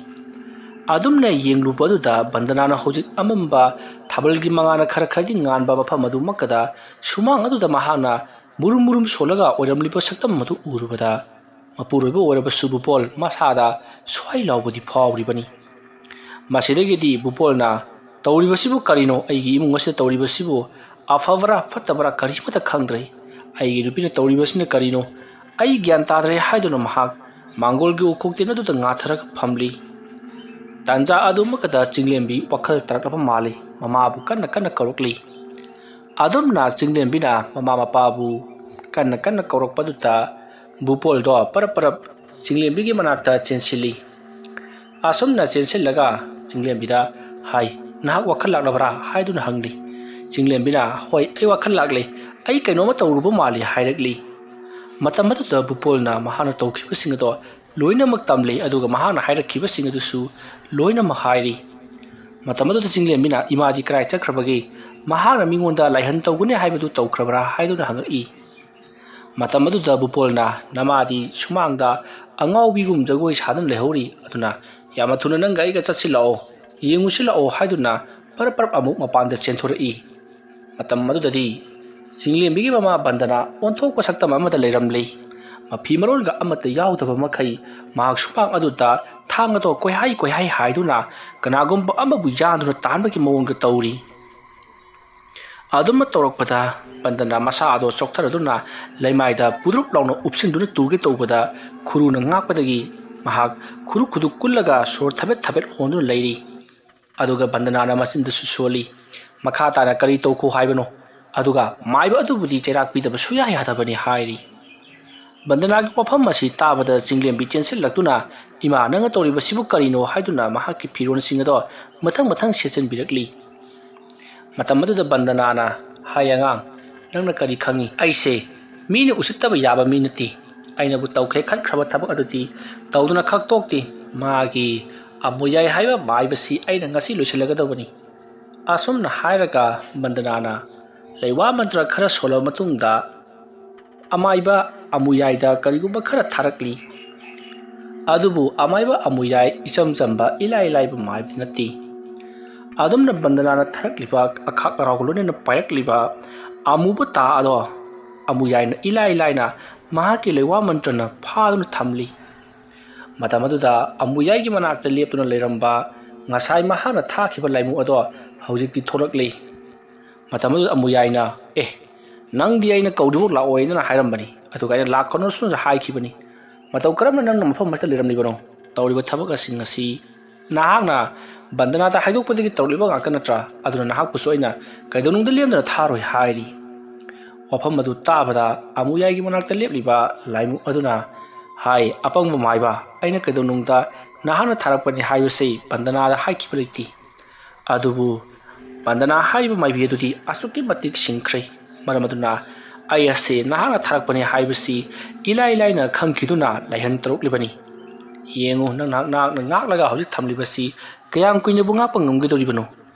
ꯑꯗꯨꯝꯅ ꯌꯦꯡꯂꯨꯕ ꯑꯗꯨꯗ ꯕꯟꯗꯅꯥꯅ ꯍꯧꯖꯤꯛ ꯑꯃꯝꯕ ꯊꯥꯕꯜꯒꯤ ꯃꯉꯥꯜꯅ ꯈꯔ ꯈꯔꯗꯤ ꯉꯥꯟꯕ ꯃꯐꯝ ꯑꯗꯨꯃꯛꯀꯗ ꯁꯨꯃꯥꯡ ꯑꯗꯨꯗ ꯃꯍꯥꯛꯅ ꯃꯨꯔꯨꯝ ꯃꯨꯔꯨꯝ ꯁꯣꯜꯂꯒ ꯑꯣꯏꯔꯝꯂꯤꯕ ꯁꯛꯇꯝ ꯑꯗꯨ ꯎꯔꯨꯕꯗ, ꯃꯄꯨꯔꯣꯏꯕ ꯑꯣꯏꯔꯕꯁꯨ ꯚꯨꯄꯣꯜ ꯃꯁꯥꯗ ꯁ꯭ꯋꯥꯏ ꯂꯥꯎꯕꯗꯤ ꯐꯥꯎꯔꯤꯕꯅꯤ꯫ ꯃꯁꯤꯗꯒꯤꯗꯤ ꯚꯨꯄꯣꯜꯅ, "ꯇꯧꯔꯤꯕꯁꯤꯕꯨ ꯀꯔꯤꯅꯣ? ꯑꯩꯒꯤ ꯏꯃꯨꯡ ꯑꯁꯤꯗ ꯇꯧꯔꯤꯕꯁꯤꯕꯨ ꯑꯐꯕꯔꯥ ꯐꯠꯇꯕꯔꯥ ꯀꯔꯤꯃꯠꯇ ꯈꯪꯗ꯭ꯔꯦ꯫ ꯑꯩꯒꯤ ꯅꯨꯄꯤꯅ ꯇꯧꯔꯤꯕꯁꯤꯅ ꯀꯔꯤꯅꯣ? ꯑꯩ ꯒ꯭ꯌꯥꯟ ꯇꯥꯗ꯭ꯔꯦ" ꯍꯥꯏꯗꯨꯅ ꯃꯍꯥꯛ ꯃꯥꯡꯒꯣꯜꯒꯤ ꯎꯈꯣꯡ ꯇꯦꯟ ꯑꯗꯨꯗ ꯉꯥꯊꯔꯒ ꯐꯝꯂꯤ꯫ ꯇꯥꯟꯖꯥ ꯑꯗꯨꯃꯛꯇꯗ ꯆꯤꯡꯂꯦꯝꯕꯤ ꯋꯥꯈꯜ ꯇꯥꯔꯛꯂꯕ ꯃꯥꯜꯂꯤ꯫ ꯃꯃꯥꯕꯨ ꯀꯟꯅ ꯀꯟꯅ ꯀꯧꯔꯛꯂꯤ꯫ ꯑꯗꯨꯝꯅ ꯆꯤꯡꯂꯦꯝꯕꯤꯅ ꯃꯃꯥ ꯃꯄꯥꯕꯨ ꯀꯟꯅ ꯀꯟꯅ ꯀꯧꯔꯛꯄꯗꯨꯗ ꯚꯨꯄꯣꯜꯗꯣ ꯄꯔꯞ ꯄꯔꯞ ꯆꯤꯡꯂꯦꯝꯕꯤꯒꯤ ꯃꯅꯥꯛꯇ ꯆꯦꯟꯁꯤꯜꯂꯤ꯫ ꯑꯁꯨꯝꯅ ꯆꯦꯟꯁꯤꯜꯂꯒ ꯆꯤꯡꯂꯦꯝꯕꯤꯗ ꯍꯥꯏ, "ꯅꯍꯥꯛ ꯋꯥꯈꯜ ꯂꯥꯛꯂꯕ꯭ꯔꯥ?" ꯍꯥꯏꯗꯨꯅ ꯍꯪꯂꯤ꯫ ꯆꯤꯡꯂꯦꯝꯕꯤꯅ, "ꯍꯣꯏ, ꯑꯩ ꯋꯥꯈꯜ ꯂꯥꯛꯂꯦ꯫ ꯑꯩ ꯀꯩꯅꯣꯝꯃ ꯇꯧꯔꯨꯕ ꯃꯥꯜꯂꯤ" ꯍꯥꯏꯔꯛꯂꯤ꯫ ꯃꯇꯝ ꯑꯗꯨꯗ ꯚꯨꯄꯣꯜꯅ ꯃꯍꯥꯛꯅ ꯇꯧꯈꯤꯕꯁꯤꯡ ꯑꯗꯣ ꯂꯣꯏꯅꯃꯛ ꯇꯝꯂꯤ, ꯑꯗꯨꯒ ꯃꯍꯥꯛꯅ ꯍꯥꯏꯔꯛꯈꯤꯕꯁꯤꯡ ꯑꯗꯨꯁꯨ ꯂꯣꯏꯅꯃꯛ ꯍꯥꯏꯔꯤ꯫ ꯃꯇꯝ ꯑꯗꯨꯗ ꯆꯤꯡꯂꯦꯝꯕꯤꯅ, "ꯏꯃꯥꯗꯤ ꯀꯗꯥꯏ ꯆꯠꯈ꯭ꯔꯕꯒꯦ? ꯃꯍꯥꯛꯅ ꯃꯤꯉꯣꯟꯗ ꯂꯥꯏꯍꯟ ꯇꯧꯒꯅꯤ ꯍꯥꯏꯕꯗꯨ ꯇꯧꯈ꯭ꯔꯕ꯭ꯔꯥ?" ꯍꯥꯏꯗꯨꯅ ꯍꯪꯉꯛꯏ꯫ ꯃꯇꯝ ꯑꯗꯨꯗ ꯚꯨꯄꯣꯜꯅ, "ꯅꯃꯥꯗꯤ ꯁꯨꯃꯥꯡꯗ ꯑꯉꯥꯎꯕꯤꯒꯨꯝ ꯖꯒꯣꯏ ꯁꯥꯗꯨꯅ ꯂꯩꯍꯧꯔꯤ, ꯑꯗꯨꯅ ꯌꯥꯝꯅ ꯊꯨꯅ ꯅꯪꯒ ꯑꯩꯒ ꯆꯠꯁꯤꯜꯂꯛꯑꯣ, ꯌꯦꯡꯉꯨꯁꯤꯜꯂꯛꯑꯣ" ꯍꯥꯏꯗꯨꯅ ꯄꯔꯞ ꯄꯔꯞ ꯑꯃꯨꯛ ꯃꯄꯥꯟꯗ ꯆꯦꯟꯊꯣꯔꯛꯏ꯫ ꯃꯇꯝ ꯑꯗꯨꯗꯗꯤ ꯆꯤꯡꯂꯦꯝꯕꯤꯒꯤ ꯃꯃꯥ ꯕꯟꯗꯅꯥ ꯑꯣꯟꯊꯣꯛꯄ ꯁꯛꯇꯝ ꯑꯃꯗ ꯂꯩꯔꯝꯂꯤ꯫ ꯃꯐꯤ ꯃꯔꯣꯜꯒ ꯑꯃꯠꯇ ꯌꯥꯎꯗꯕ ꯃꯈꯩ ꯃꯍꯥꯛ ꯁꯨꯃꯥꯡ ꯑꯗꯨꯗ ꯊꯥꯡ ꯑꯗꯣ ꯀꯣꯏꯍꯥꯏ ꯀꯣꯏꯍꯥꯏ ꯍꯥꯏꯗꯨꯅ ꯀꯅꯥꯒꯨꯝꯕ ꯑꯃꯕꯨ ꯌꯥꯟꯗꯨꯅ ꯇꯥꯟꯕꯒꯤ ꯃꯑꯣꯡꯗ ꯇꯧꯔꯤ꯫ ꯑꯗꯨꯝꯅ ꯇꯧꯔꯛꯄꯗ ꯕꯟꯗꯅꯥ ꯃꯁꯥ ꯑꯗꯣ ꯆꯣꯛꯊꯔꯗꯨꯅ ꯂꯩꯃꯥꯏꯗ ꯄꯨꯗ꯭ꯔꯨꯞ ꯂꯥꯎꯅ ꯎꯞꯁꯤꯟꯗꯨꯅ ꯇꯨꯒꯦ ꯇꯧꯕꯗ ꯈꯨꯔꯨꯅ ꯉꯥꯛꯄꯗꯒꯤ ꯃꯍꯥꯛ ꯈꯨꯔꯨ ꯈꯨꯗꯨ ꯀꯨꯜꯂꯒ ꯁꯣꯔ ꯊꯕꯦꯠ ꯊꯕꯦꯠ ꯍꯣꯟꯗꯨꯅ ꯂꯩꯔꯤ꯫ ꯑꯗꯨꯒ ꯕꯟꯗꯅꯥꯅ ꯃꯆꯤꯟꯗꯁꯨ ꯁꯣꯜꯂꯤ, "ꯃꯈꯥ ꯇꯥꯅ ꯀꯔꯤ ꯇꯧꯈꯣ ꯍꯥꯏꯕꯅꯣ? ꯑꯗꯨꯒ ꯃꯥꯏꯕ ꯑꯗꯨꯕꯨꯗꯤ ꯆꯩꯔꯥꯛ ꯄꯤꯗꯕ ꯁꯨꯌꯥ ꯌꯥꯗꯕꯅꯤ" ꯍꯥꯏꯔꯤ꯫ ꯕꯟꯗꯅꯥꯒꯤ ꯋꯥꯐꯝ ꯑꯁꯤ ꯇꯥꯕꯗ ꯆꯤꯡꯂꯦꯝꯕꯤ ꯆꯦꯟꯁꯤꯜꯂꯛꯇꯨꯅ, "ꯏꯃꯥ, ꯅꯪꯅ ꯇꯧꯔꯤꯕꯁꯤꯕꯨ ꯀꯔꯤꯅꯣ?" ꯍꯥꯏꯗꯨꯅ ꯃꯍꯥꯛꯀꯤ ꯐꯤꯔꯣꯜꯁꯤꯡ ꯑꯗꯣ ꯃꯊꯪ ꯃꯊꯪ ꯁꯦꯠꯆꯤꯟꯕꯤꯔꯛꯂꯤ꯫ ꯃꯇꯝ ꯑꯗꯨꯗ ꯕꯟꯗꯅꯥꯅ, "ꯍꯥꯏ ꯑꯉꯥꯡ, ꯅꯪꯅ ꯀꯔꯤ ꯈꯪꯉꯤ? ꯑꯩꯁꯦ ꯃꯤꯅ ꯎꯁꯤꯠꯇꯕ ꯌꯥꯕ ꯃꯤ ꯅꯠꯇꯦ꯫ ꯑꯩꯅꯕꯨ ꯇꯧꯈ꯭ꯔꯦ ꯈꯟꯈ꯭ꯔꯕ ꯊꯕꯛ ꯑꯗꯨꯗꯤ ꯇꯧꯗꯨꯅ ꯈꯛ ꯇꯣꯛꯇꯦ꯫ ꯃꯥꯒꯤ ꯑꯃꯨꯌꯥꯏ ꯍꯥꯏꯕ ꯃꯥꯏꯕꯁꯤ ꯑꯩꯅ ꯉꯁꯤ ꯂꯣꯏꯁꯤꯜꯂꯒꯗꯧꯕꯅꯤ"꯫ ꯑꯁꯨꯝꯅ ꯍꯥꯏꯔꯒ ꯕꯟꯗꯅꯥꯅ ꯂꯩꯋꯥ ꯃꯟꯇ꯭ꯔ ꯈꯔ ꯁꯣꯜꯂꯕ ꯃꯇꯨꯡꯗ ꯑꯃꯥꯏꯕ ꯑꯃꯨꯌꯥꯏꯗ ꯀꯔꯤꯒꯨꯝꯕ ꯈꯔ ꯊꯥꯔꯛꯂꯤ꯫ ꯑꯗꯨꯕꯨ ꯑꯃꯥꯏꯕ ꯑꯃꯨꯌꯥꯏ ꯏꯆꯝ ꯆꯝꯕ ꯏꯂꯥꯏ ꯂꯥꯏꯕ ꯃꯥꯏꯕꯗꯤ ꯅꯠꯇꯦ꯫ ꯑꯗꯨꯝꯅ ꯕꯟꯗꯅꯥꯅ ꯊꯥꯔꯛꯂꯤꯕ ꯑꯈꯥꯛ ꯑꯔꯥꯎꯒ ꯂꯣꯏꯅꯅ ꯄꯥꯏꯔꯛꯂꯤꯕ ꯑꯃꯨꯕ ꯇꯥ ꯑꯗꯣ ꯑꯃꯨꯌꯥꯏꯅ ꯏꯂꯥꯏ ꯂꯥꯏꯅ ꯃꯍꯥꯛꯀꯤ ꯂꯩꯋꯥ ꯃꯟꯇ꯭ꯔꯅ ꯐꯥꯗꯨꯅ ꯊꯝꯂꯤ꯫ ꯃꯇꯝ ꯑꯗꯨꯗ ꯑꯃꯨꯌꯥꯏꯒꯤ ꯃꯅꯥꯛꯇ ꯂꯦꯞꯇꯨꯅ ꯂꯩꯔꯝꯕ ꯉꯁꯥꯏ ꯃꯍꯥꯛꯅ ꯊꯥꯈꯤꯕ ꯂꯥꯏꯃꯨ ꯑꯗꯣ ꯍꯧꯖꯤꯛꯇꯤ ꯊꯣꯛꯂꯛꯂꯤ꯫ ꯃꯇꯝ ꯑꯗꯨꯗ ꯑꯃꯨꯌꯥꯏꯅ, "ꯑꯦ, ꯅꯪꯗꯤ ꯑꯩꯅ ꯀꯧꯗ꯭ꯔꯤꯐꯥꯎ ꯂꯥꯛꯑꯣꯏꯅ ꯍꯥꯏꯔꯝꯕꯅꯤ, ꯑꯗꯨꯒ ꯑꯩꯅ ꯂꯥꯛꯀꯅꯨꯁꯨ ꯍꯥꯏꯈꯤꯕꯅꯤ꯫ ꯃꯇꯧ ꯀꯔꯝꯅ ꯅꯪꯅ ꯃꯐꯝ ꯑꯁꯤꯗ ꯂꯩꯔꯝꯂꯤꯕꯅꯣ? ꯇꯧꯔꯤꯕ ꯊꯕꯛ ꯑꯁꯤꯡ ꯑꯁꯤ ꯅꯍꯥꯛꯅ ꯕꯟꯗꯅꯥꯗ ꯍꯥꯏꯗꯣꯛꯄꯗꯒꯤ ꯇꯧꯔꯛꯂꯤꯕ ꯉꯥꯛꯇ ꯅꯠꯇ꯭ꯔꯥ? ꯑꯗꯨꯅ ꯅꯍꯥꯛꯄꯨꯁꯨ ꯑꯩꯅ ꯀꯩꯗꯧꯅꯨꯡꯗ ꯂꯦꯝꯗꯅ ꯊꯥꯔꯣꯏ" ꯍꯥꯏꯔꯤ꯫ ꯋꯥꯐꯝ ꯑꯗꯨ ꯇꯥꯕꯗ ꯑꯃꯨꯌꯥꯏꯒꯤ ꯃꯅꯥꯛꯇ ꯂꯦꯞꯂꯤꯕ ꯂꯥꯏꯃꯨ ꯑꯗꯨꯅ ꯍꯥꯏ, "ꯑꯄꯪꯕ ꯃꯥꯏꯕ, ꯑꯩꯅ ꯀꯩꯗꯧꯅꯨꯡꯗ ꯅꯍꯥꯛꯅ ꯊꯥꯔꯛꯄꯅꯤ ꯍꯥꯏꯕꯁꯤ ꯕꯟꯗꯅꯥꯗ ꯍꯥꯏꯈꯤꯕ ꯂꯩꯇꯦ꯫ ꯑꯗꯨꯕꯨ ꯕꯟꯗꯅꯥ ꯍꯥꯏꯔꯤꯕ ꯃꯥꯏꯕꯤ ꯑꯗꯨꯗꯤ ꯑꯁꯨꯛꯀꯤ ꯃꯇꯤꯛ ꯁꯤꯡꯈ꯭ꯔꯦ꯫ ꯃꯔꯝ ꯑꯗꯨꯅ ꯑꯩ ꯑꯁꯤ ꯅꯍꯥꯛꯅ ꯊꯥꯔꯛꯄꯅꯤ ꯍꯥꯏꯕꯁꯤ ꯏꯂꯥꯏ ꯂꯥꯏꯅ ꯈꯪꯈꯤꯗꯨꯅ ꯂꯥꯏꯍꯟ ꯇꯧꯔꯛꯂꯤꯕꯅꯤ꯫ ꯌꯦꯡꯉꯨ, ꯅꯪ ꯅꯍꯥꯛ ꯅꯍꯥꯛꯅ ꯉꯥꯛꯂꯒ ꯍꯧꯖꯤꯛ ꯊꯝꯂꯤꯕꯁꯤ ꯀꯌꯥꯝ ꯀꯨꯏꯅꯕꯨ ꯉꯥꯛꯄ ꯉꯝꯒꯗꯧꯔꯤꯕꯅꯣ?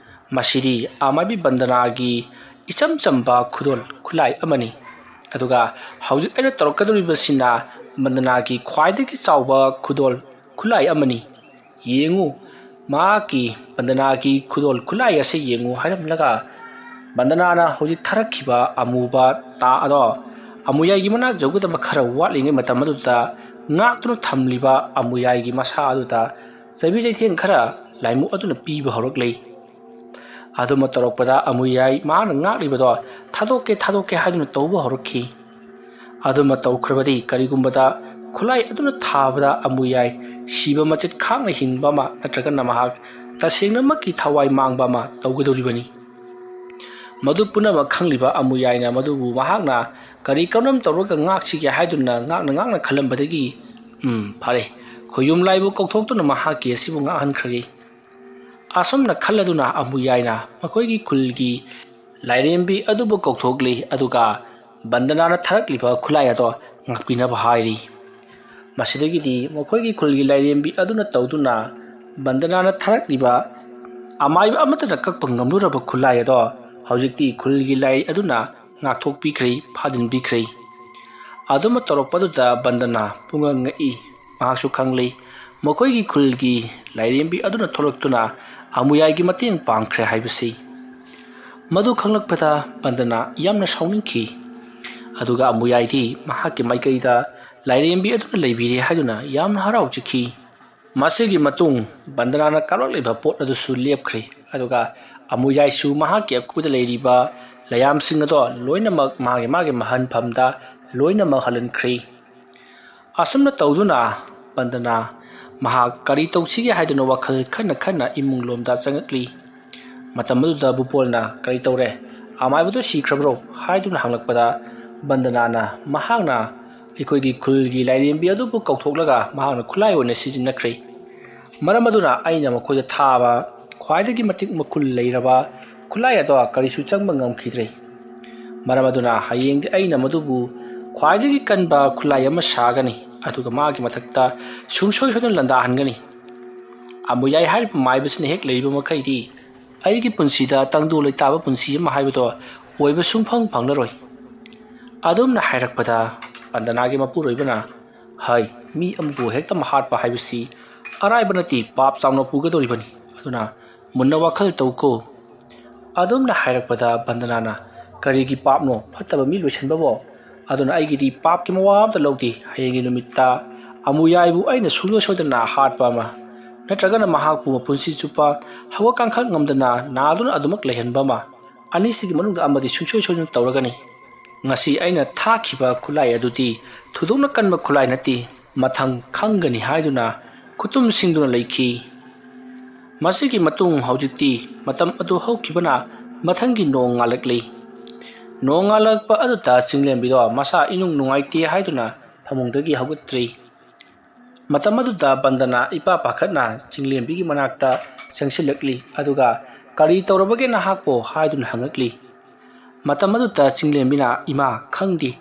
ꯃꯁꯤꯗꯤ ꯑꯃꯥꯏꯕꯤ ꯕꯟꯗꯅꯥꯒꯤ ꯏꯆꯝ ꯆꯝꯕ ꯈꯨꯗꯣꯜ ꯈꯨꯠꯂꯥꯏ ꯑꯃꯅꯤ꯫ ꯑꯗꯨꯒ ꯍꯧꯖꯤꯛ ꯑꯩꯅ ꯇꯧꯔꯛꯀꯗꯧꯔꯤꯕꯁꯤꯅ ꯕꯟꯗꯅꯥꯒꯤ ꯈ꯭ꯋꯥꯏꯗꯒꯤ ꯆꯥꯎꯕ ꯈꯨꯗꯣꯜ ꯈꯨꯠꯂꯥꯏ ꯑꯃꯅꯤ꯫ ꯌꯦꯡꯉꯨ, ꯃꯍꯥꯛꯀꯤ ꯕꯟꯗꯅꯥꯒꯤ ꯈꯨꯗꯣꯜ ꯈꯨꯠꯂꯥꯏ ꯑꯁꯤ ꯌꯦꯡꯉꯨ" ꯍꯥꯏꯔꯝꯂꯒ ꯕꯟꯗꯅꯥꯅ ꯍꯧꯖꯤꯛ ꯊꯥꯔꯛꯈꯤꯕ ꯑꯃꯨꯕ ꯇꯥ ꯑꯗꯣ ꯑꯃꯨꯌꯥꯏꯒꯤ ꯃꯅꯥꯛ ꯌꯧꯒꯗꯕ ꯈꯔ ꯋꯥꯠꯂꯤꯉꯩ ꯃꯇꯝ ꯑꯗꯨꯗ ꯉꯥꯛꯇꯨꯅ ꯊꯝꯂꯤꯕ ꯑꯃꯨꯌꯥꯏꯒꯤ ꯃꯁꯥ ꯑꯗꯨꯗ ꯆꯩꯕꯤ ꯆꯩꯊꯦꯡ ꯈꯔ ꯂꯥꯏꯃꯨ ꯑꯗꯨꯅ ꯄꯤꯕ ꯍꯧꯔꯛꯂꯤ꯫ ꯑꯗꯨꯃ ꯇꯧꯔꯛꯄꯗ ꯑꯃꯨꯌꯥꯏ ꯃꯍꯥꯛꯅ ꯉꯥꯛꯂꯤꯕꯗꯣ ꯊꯥꯗꯣꯛꯀꯦ, ꯊꯥꯗꯣꯛꯀꯦ ꯍꯥꯏꯗꯨꯅ ꯇꯧꯕ ꯍꯧꯔꯛꯈꯤ꯫ ꯑꯗꯨꯃ ꯇꯧꯈ꯭ꯔꯕꯗꯤ ꯀꯔꯤꯒꯨꯝꯕꯗ ꯈꯨꯠꯂꯥꯏ ꯑꯗꯨꯅ ꯊꯥꯕꯗ ꯑꯃꯨꯌꯥꯏ ꯁꯤꯕ ꯃꯆꯦꯠ ꯈꯥꯛꯅ ꯍꯤꯡꯕ ꯑꯃ ꯅꯠꯇ꯭ꯔꯒꯅ ꯃꯍꯥꯛ ꯇꯁꯦꯡꯅꯃꯛꯀꯤ ꯊꯋꯥꯏ ꯃꯥꯡꯕ ꯑꯃ ꯇꯧꯒꯗꯧꯔꯤꯕꯅꯤ꯫ ꯃꯗꯨ ꯄꯨꯝꯅꯃꯛ ꯈꯪꯂꯤꯕ ꯑꯃꯨꯌꯥꯏꯅ ꯃꯗꯨꯕꯨ ꯃꯍꯥꯛꯅ ꯀꯔꯤ ꯀꯔꯝ ꯇꯧꯔꯒ ꯉꯥꯛꯁꯤꯒꯦ ꯍꯥꯏꯗꯨꯅ ꯉꯥꯛꯅ ꯉꯥꯛꯅ ꯈꯜꯂꯝꯕꯗꯒꯤ, "ꯎꯝ, ꯐꯔꯦ, ꯈꯣꯌꯨꯝ ꯂꯥꯏꯕꯨ ꯀꯧꯊꯣꯛꯇꯨꯅ ꯃꯍꯥꯛꯀꯤ ꯑꯁꯤꯕꯨ ꯉꯥꯛꯍꯟꯈ꯭ꯔꯒꯦ"꯫ ꯑꯁꯨꯝꯅ ꯈꯜꯂꯗꯨꯅ ꯑꯃꯨꯌꯥꯏꯅ ꯃꯈꯣꯏꯒꯤ ꯈꯨꯜꯒꯤ ꯂꯥꯏꯔꯦꯝꯕꯤ ꯑꯗꯨꯕꯨ ꯀꯧꯊꯣꯛꯂꯤ, ꯑꯗꯨꯒ ꯕꯟꯗꯅꯥꯅ ꯊꯥꯔꯛꯂꯤꯕ ꯈꯨꯠꯂꯥꯏ ꯑꯗꯣ ꯉꯥꯛꯄꯤꯅꯕ ꯍꯥꯏꯔꯤ꯫ ꯃꯁꯤꯗꯒꯤꯗꯤ ꯃꯈꯣꯏꯒꯤ ꯈꯨꯜꯒꯤ ꯂꯥꯏꯔꯦꯝꯕꯤ ꯑꯗꯨꯅ ꯕꯟꯗꯅꯥꯅ ꯊꯥꯔꯛꯂꯤꯕ ꯑꯃꯥꯏꯕ ꯑꯃꯠꯇꯅ ꯀꯛꯄ ꯉꯝꯂꯨꯔꯕ ꯈꯨꯠꯂꯥꯏ ꯑꯗꯣ ꯍꯧꯖꯤꯛꯇꯤ ꯈꯨꯜꯒꯤ ꯂꯥꯏ ꯑꯗꯨꯅ ꯉꯥꯛꯊꯣꯛꯄꯤꯈ꯭ꯔꯦ, ꯐꯥꯖꯤꯟꯕꯤꯈ꯭ꯔꯦ꯫ ꯑꯗꯨꯝꯅ ꯇꯧꯔꯛꯄꯗꯨꯗ ꯕꯟꯗꯅꯥ ꯄꯨꯡꯉꯛ ꯉꯛꯏ꯫ ꯃꯍꯥꯛꯁꯨ ꯈꯪꯂꯤ, ꯃꯈꯣꯏꯒꯤ ꯈꯨꯜꯒꯤ ꯂꯥꯏꯔꯦꯝꯕꯤ ꯑꯗꯨꯅ ꯊꯣꯛꯂꯛꯇꯨꯅ ꯑꯃꯨꯌꯥꯏꯒꯤ ꯃꯇꯦꯡ ꯄꯥꯡꯈ꯭ꯔꯦ ꯍꯥꯏꯕꯁꯤ꯫ ꯃꯗꯨ ꯈꯪꯂꯛꯄꯗ ꯕꯟꯗꯅꯥ ꯌꯥꯝꯅ ꯁꯥꯎꯅꯤꯡꯈꯤ꯫ ꯑꯗꯨꯒ ꯑꯃꯨꯌꯥꯏꯗꯤ ꯃꯍꯥꯛꯀꯤ ꯃꯥꯏꯀꯩꯗ ꯂꯥꯏꯔꯦꯝꯕꯤ ꯑꯗꯨꯅ ꯂꯩꯕꯤꯔꯦ ꯍꯥꯏꯗꯨꯅ ꯌꯥꯝꯅ ꯍꯔꯥꯎꯖꯈꯤ꯫ ꯃꯁꯤꯒꯤ ꯃꯇꯨꯡ ꯕꯟꯗꯅꯥꯅ ꯀꯥꯞꯂꯛꯂꯤꯕ ꯄꯣꯠ ꯑꯗꯨꯁꯨ ꯂꯦꯞꯈ꯭ꯔꯦ꯫ ꯑꯗꯨꯒ ꯑꯃꯨꯌꯥꯏꯁꯨ ꯃꯍꯥꯛꯀꯤ ꯑꯀꯣꯏꯕꯗ ꯂꯩꯔꯤꯕ ꯂꯩꯌꯥꯝꯁꯤꯡ ꯑꯗꯣ ꯂꯣꯏꯅꯃꯛ ꯃꯥꯒꯤ ꯃꯥꯒꯤ ꯃꯍꯟꯐꯝꯗ ꯂꯣꯏꯅꯃꯛ ꯍꯜꯍꯟꯈ꯭ꯔꯦ꯫ ꯑꯁꯨꯝꯅ ꯇꯧꯗꯨꯅ ꯕꯟꯗꯅꯥ ꯃꯍꯥꯛ ꯀꯔꯤ ꯇꯧꯁꯤꯒꯦ ꯍꯥꯏꯗꯨꯅ ꯋꯥꯈꯜ ꯈꯟꯅ ꯈꯟꯅ ꯏꯃꯨꯡ ꯂꯣꯝꯗ ꯆꯪꯉꯛꯂꯤ꯫ ꯃꯇꯝ ꯑꯗꯨꯗ ꯚꯨꯄꯣꯜꯅ "ꯀꯔꯤ ꯇꯧꯔꯦ? ꯑꯃꯥꯏꯕꯗꯨ ꯁꯤꯈ꯭ꯔꯕ꯭ꯔꯣ?" ꯍꯥꯏꯗꯨꯅ ꯍꯪꯂꯛꯄꯗ ꯕꯟꯗꯅꯥꯅ ꯃꯍꯥꯛꯅ ꯑꯩꯈꯣꯏꯒꯤ ꯈꯨꯜꯒꯤ ꯂꯥꯏꯔꯦꯝꯕꯤ ꯑꯗꯨꯕꯨ ꯀꯧꯊꯣꯛꯂꯒ ꯃꯍꯥꯛꯅ ꯈꯨꯠꯂꯥꯏ ꯑꯣꯏꯅ ꯁꯤꯖꯤꯟꯅꯈ꯭ꯔꯦ꯫ ꯃꯔꯝ ꯑꯗꯨꯅ ꯑꯩꯅ ꯃꯈꯣꯏꯗ ꯊꯥꯕ ꯈ꯭ꯋꯥꯏꯗꯒꯤ ꯃꯇꯤꯛ ꯃꯈꯨꯜ ꯂꯩꯔꯕ ꯈꯨꯠꯂꯥꯏ ꯑꯗꯣ ꯀꯔꯤꯁꯨ ꯆꯪꯕ ꯉꯝꯈꯤꯗ꯭ꯔꯦ꯫ ꯃꯔꯝ ꯑꯗꯨꯅ ꯍꯌꯦꯡꯗꯤ ꯑꯩꯅ ꯃꯗꯨꯕꯨ ꯈ꯭ꯋꯥꯏꯗꯒꯤ ꯀꯟꯕ ꯈꯨꯠꯂꯥꯏ ꯑꯃ ꯁꯥꯒꯅꯤ, ꯑꯗꯨꯒ ꯃꯥꯒꯤ ꯃꯊꯛꯇ ꯁꯨꯡꯁꯣꯏ ꯁꯣꯏꯗꯅ ꯂꯥꯟꯗꯥꯍꯟꯒꯅꯤ꯫ ꯑꯃꯨꯌꯥꯏ ꯍꯥꯏꯔꯤꯕ ꯃꯥꯏꯕꯁꯤꯅ ꯍꯦꯛ ꯂꯩꯔꯤꯕ ꯃꯈꯩꯗꯤ ꯑꯩꯒꯤ ꯄꯨꯟꯁꯤꯗ ꯇꯪꯗꯨ ꯂꯩꯇꯥꯕ ꯄꯨꯟꯁꯤ ꯑꯃ ꯍꯥꯏꯕꯗꯣ ꯑꯣꯏꯕ ꯁꯨꯡꯐꯪ ꯐꯪꯂꯔꯣꯏ꯫ ꯑꯗꯨꯝꯅ ꯍꯥꯏꯔꯛꯄꯗ ꯕꯟꯗꯅꯥꯒꯤ ꯃꯄꯨꯔꯣꯏꯕꯅ, "ꯍꯩ, ꯃꯤ ꯑꯃꯕꯨ ꯍꯦꯛꯇ ꯍꯥꯠꯄ ꯍꯥꯏꯕꯁꯤ ꯑꯔꯥꯏꯕ ꯅꯠꯇꯦ, ꯄꯥꯞ ꯆꯥꯎꯅ ꯄꯨꯒꯗꯧꯔꯤꯕꯅꯤ꯫ ꯑꯗꯨꯅ ꯃꯨꯟꯅ ꯋꯥꯈꯜ ꯇꯧꯀꯣ꯫" ꯑꯗꯨꯝꯅ ꯍꯥꯏꯔꯛꯄꯗ ꯕꯟꯗꯅꯥꯅ, "ꯀꯔꯤꯒꯤ ꯄꯥꯞꯅꯣ? ꯐꯠꯇꯕ ꯃꯤ ꯂꯣꯏꯁꯤꯟꯕꯕꯣ? ꯑꯗꯨꯅ ꯑꯩꯒꯤꯗꯤ ꯄꯥꯞꯀꯤ ꯃꯋꯥ ꯑꯃꯇ ꯂꯧꯗꯦ꯫ ꯍꯌꯦꯡꯒꯤ ꯅꯨꯃꯤꯠꯇ ꯑꯃꯨꯌꯥꯏꯕꯨ ꯑꯩꯅ ꯁꯨꯡꯁꯣꯏ ꯁꯣꯏꯗꯅ ꯍꯥꯠꯄ ꯑꯃ, ꯅꯠꯇ꯭ꯔꯒꯅ ꯃꯍꯥꯛꯄꯨ ꯃꯄꯨꯟꯁꯤ ꯆꯨꯞꯄ ꯍꯧꯒꯠ ꯀꯥꯡꯈꯠ ꯉꯝꯗꯅ ꯅꯥꯗꯨꯅ ꯑꯗꯨꯃꯛ ꯂꯩꯍꯟꯕ ꯑꯃ, ꯑꯅꯤꯁꯤꯒꯤ ꯃꯅꯨꯡꯗ ꯑꯃꯗꯤ ꯁꯨꯡꯁꯣꯏ ꯁꯣꯏꯗꯅ ꯇꯧꯔꯒꯅꯤ꯫ ꯉꯁꯤ ꯑꯩꯅ ꯊꯥꯈꯤꯕ ꯈꯨꯠꯂꯥꯏ ꯑꯗꯨꯗꯤ ꯊꯣꯏꯗꯣꯛꯅ ꯀꯟꯕ ꯈꯨꯠꯂꯥꯏ ꯅꯠꯇꯦ, ꯃꯊꯪ ꯈꯪꯒꯅꯤ" ꯍꯥꯏꯗꯨꯅ ꯈꯨꯠꯇꯨꯝ ꯁꯤꯡꯗꯨꯅ ꯂꯩꯈꯤ꯫ ꯃꯁꯤꯒꯤ ꯃꯇꯨꯡ ꯍꯧꯖꯤꯛꯇꯤ ꯃꯇꯝ ꯑꯗꯨ ꯍꯧꯈꯤꯕꯅ ꯃꯊꯪꯒꯤ ꯅꯣꯡ ꯉꯥꯜꯂꯛꯂꯤ꯫ ꯅꯣꯡ ꯉꯥꯜꯂꯛꯄ ꯑꯗꯨꯗ ꯆꯤꯡꯂꯦꯝꯕꯤꯗꯣ ꯃꯁꯥ ꯏꯅꯨꯡ ꯅꯨꯡꯉꯥꯏꯇꯦ ꯍꯥꯏꯗꯨꯅ ꯐꯃꯨꯡꯗꯒꯤ ꯍꯧꯒꯠꯇ꯭ꯔꯤ꯫ ꯃꯇꯝ ꯑꯗꯨꯗ ꯕꯟꯗꯅ ꯏꯄꯥ ꯄꯥꯈꯠꯅ ꯆꯤꯡꯂꯦꯝꯕꯤꯒꯤ ꯃꯅꯥꯛꯇ ꯆꯪꯁꯤꯜꯂꯛꯂꯤ, ꯑꯗꯨꯒ "ꯀꯔꯤ ꯇꯧꯔꯕꯒꯦ ꯅꯍꯥꯛꯄꯨ?" ꯍꯥꯏꯗꯨꯅ ꯍꯪꯉꯛꯂꯤ꯫ ꯃꯇꯝ ꯑꯗꯨꯗ ꯆꯤꯡꯂꯦꯝꯕꯤꯅ, "ꯏꯃꯥ, ꯈꯪꯗꯦ,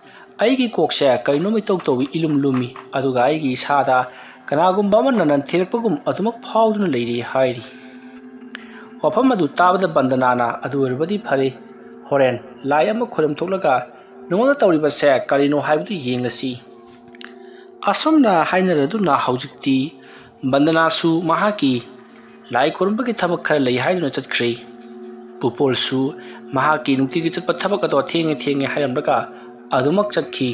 ꯑꯩꯒꯤ ꯀꯣꯛꯁꯦ ꯀꯔꯤꯅꯣꯝ ꯏꯇꯧ ꯇꯧꯏ, ꯏꯂꯨꯝ ꯂꯨꯝꯃꯤ, ꯑꯗꯨꯒ ꯑꯩꯒꯤ ꯏꯁꯥꯗ ꯀꯅꯥꯒꯨꯝꯕ ꯑꯃꯅ ꯅꯟꯊꯦꯔꯛꯄꯒꯨꯝ ꯑꯗꯨꯃꯛ ꯐꯥꯎꯗꯨꯅ ꯂꯩꯔꯤ" ꯍꯥꯏꯔꯤ꯫ ꯋꯥꯐꯝ ꯑꯗꯨ ꯇꯥꯕꯗ ꯕꯟꯗꯅꯥꯅ, "ꯑꯗꯨ ꯑꯣꯏꯔꯕꯗꯤ ꯐꯔꯦ, ꯍꯣꯔꯦꯟ ꯂꯥꯏ ꯑꯃ ꯈꯣꯏꯔꯝ ꯊꯣꯛꯂꯒ ꯅꯉꯣꯟꯗ ꯇꯧꯔꯤꯕꯁꯦ ꯀꯔꯤꯅꯣ ꯍꯥꯏꯕꯗꯨ ꯌꯦꯡꯂꯁꯤ꯫ ꯑꯁꯨꯝꯅ ꯍꯥꯏꯅꯔꯗꯨꯅ ꯍꯧꯖꯤꯛꯇꯤ ꯕꯟꯗꯅꯥꯁꯨ ꯃꯍꯥꯛꯀꯤ ꯂꯥꯏ ꯈꯨꯔꯨꯝꯕꯒꯤ ꯊꯕꯛ ꯈꯔ ꯂꯩ ꯍꯥꯏꯗꯨꯅ ꯆꯠꯈ꯭ꯔꯦ꯫ ꯄꯨꯄꯣꯜꯁꯨ ꯃꯍꯥꯛꯀꯤ ꯅꯨꯡꯇꯤꯒꯤ ꯆꯠꯄ ꯊꯕꯛ ꯑꯗꯣ ꯊꯦꯡꯉꯦ ꯊꯦꯡꯉꯦ ꯍꯥꯏꯔꯝꯂꯒ ꯑꯗꯨꯃꯛ ꯆꯠꯈꯤ꯫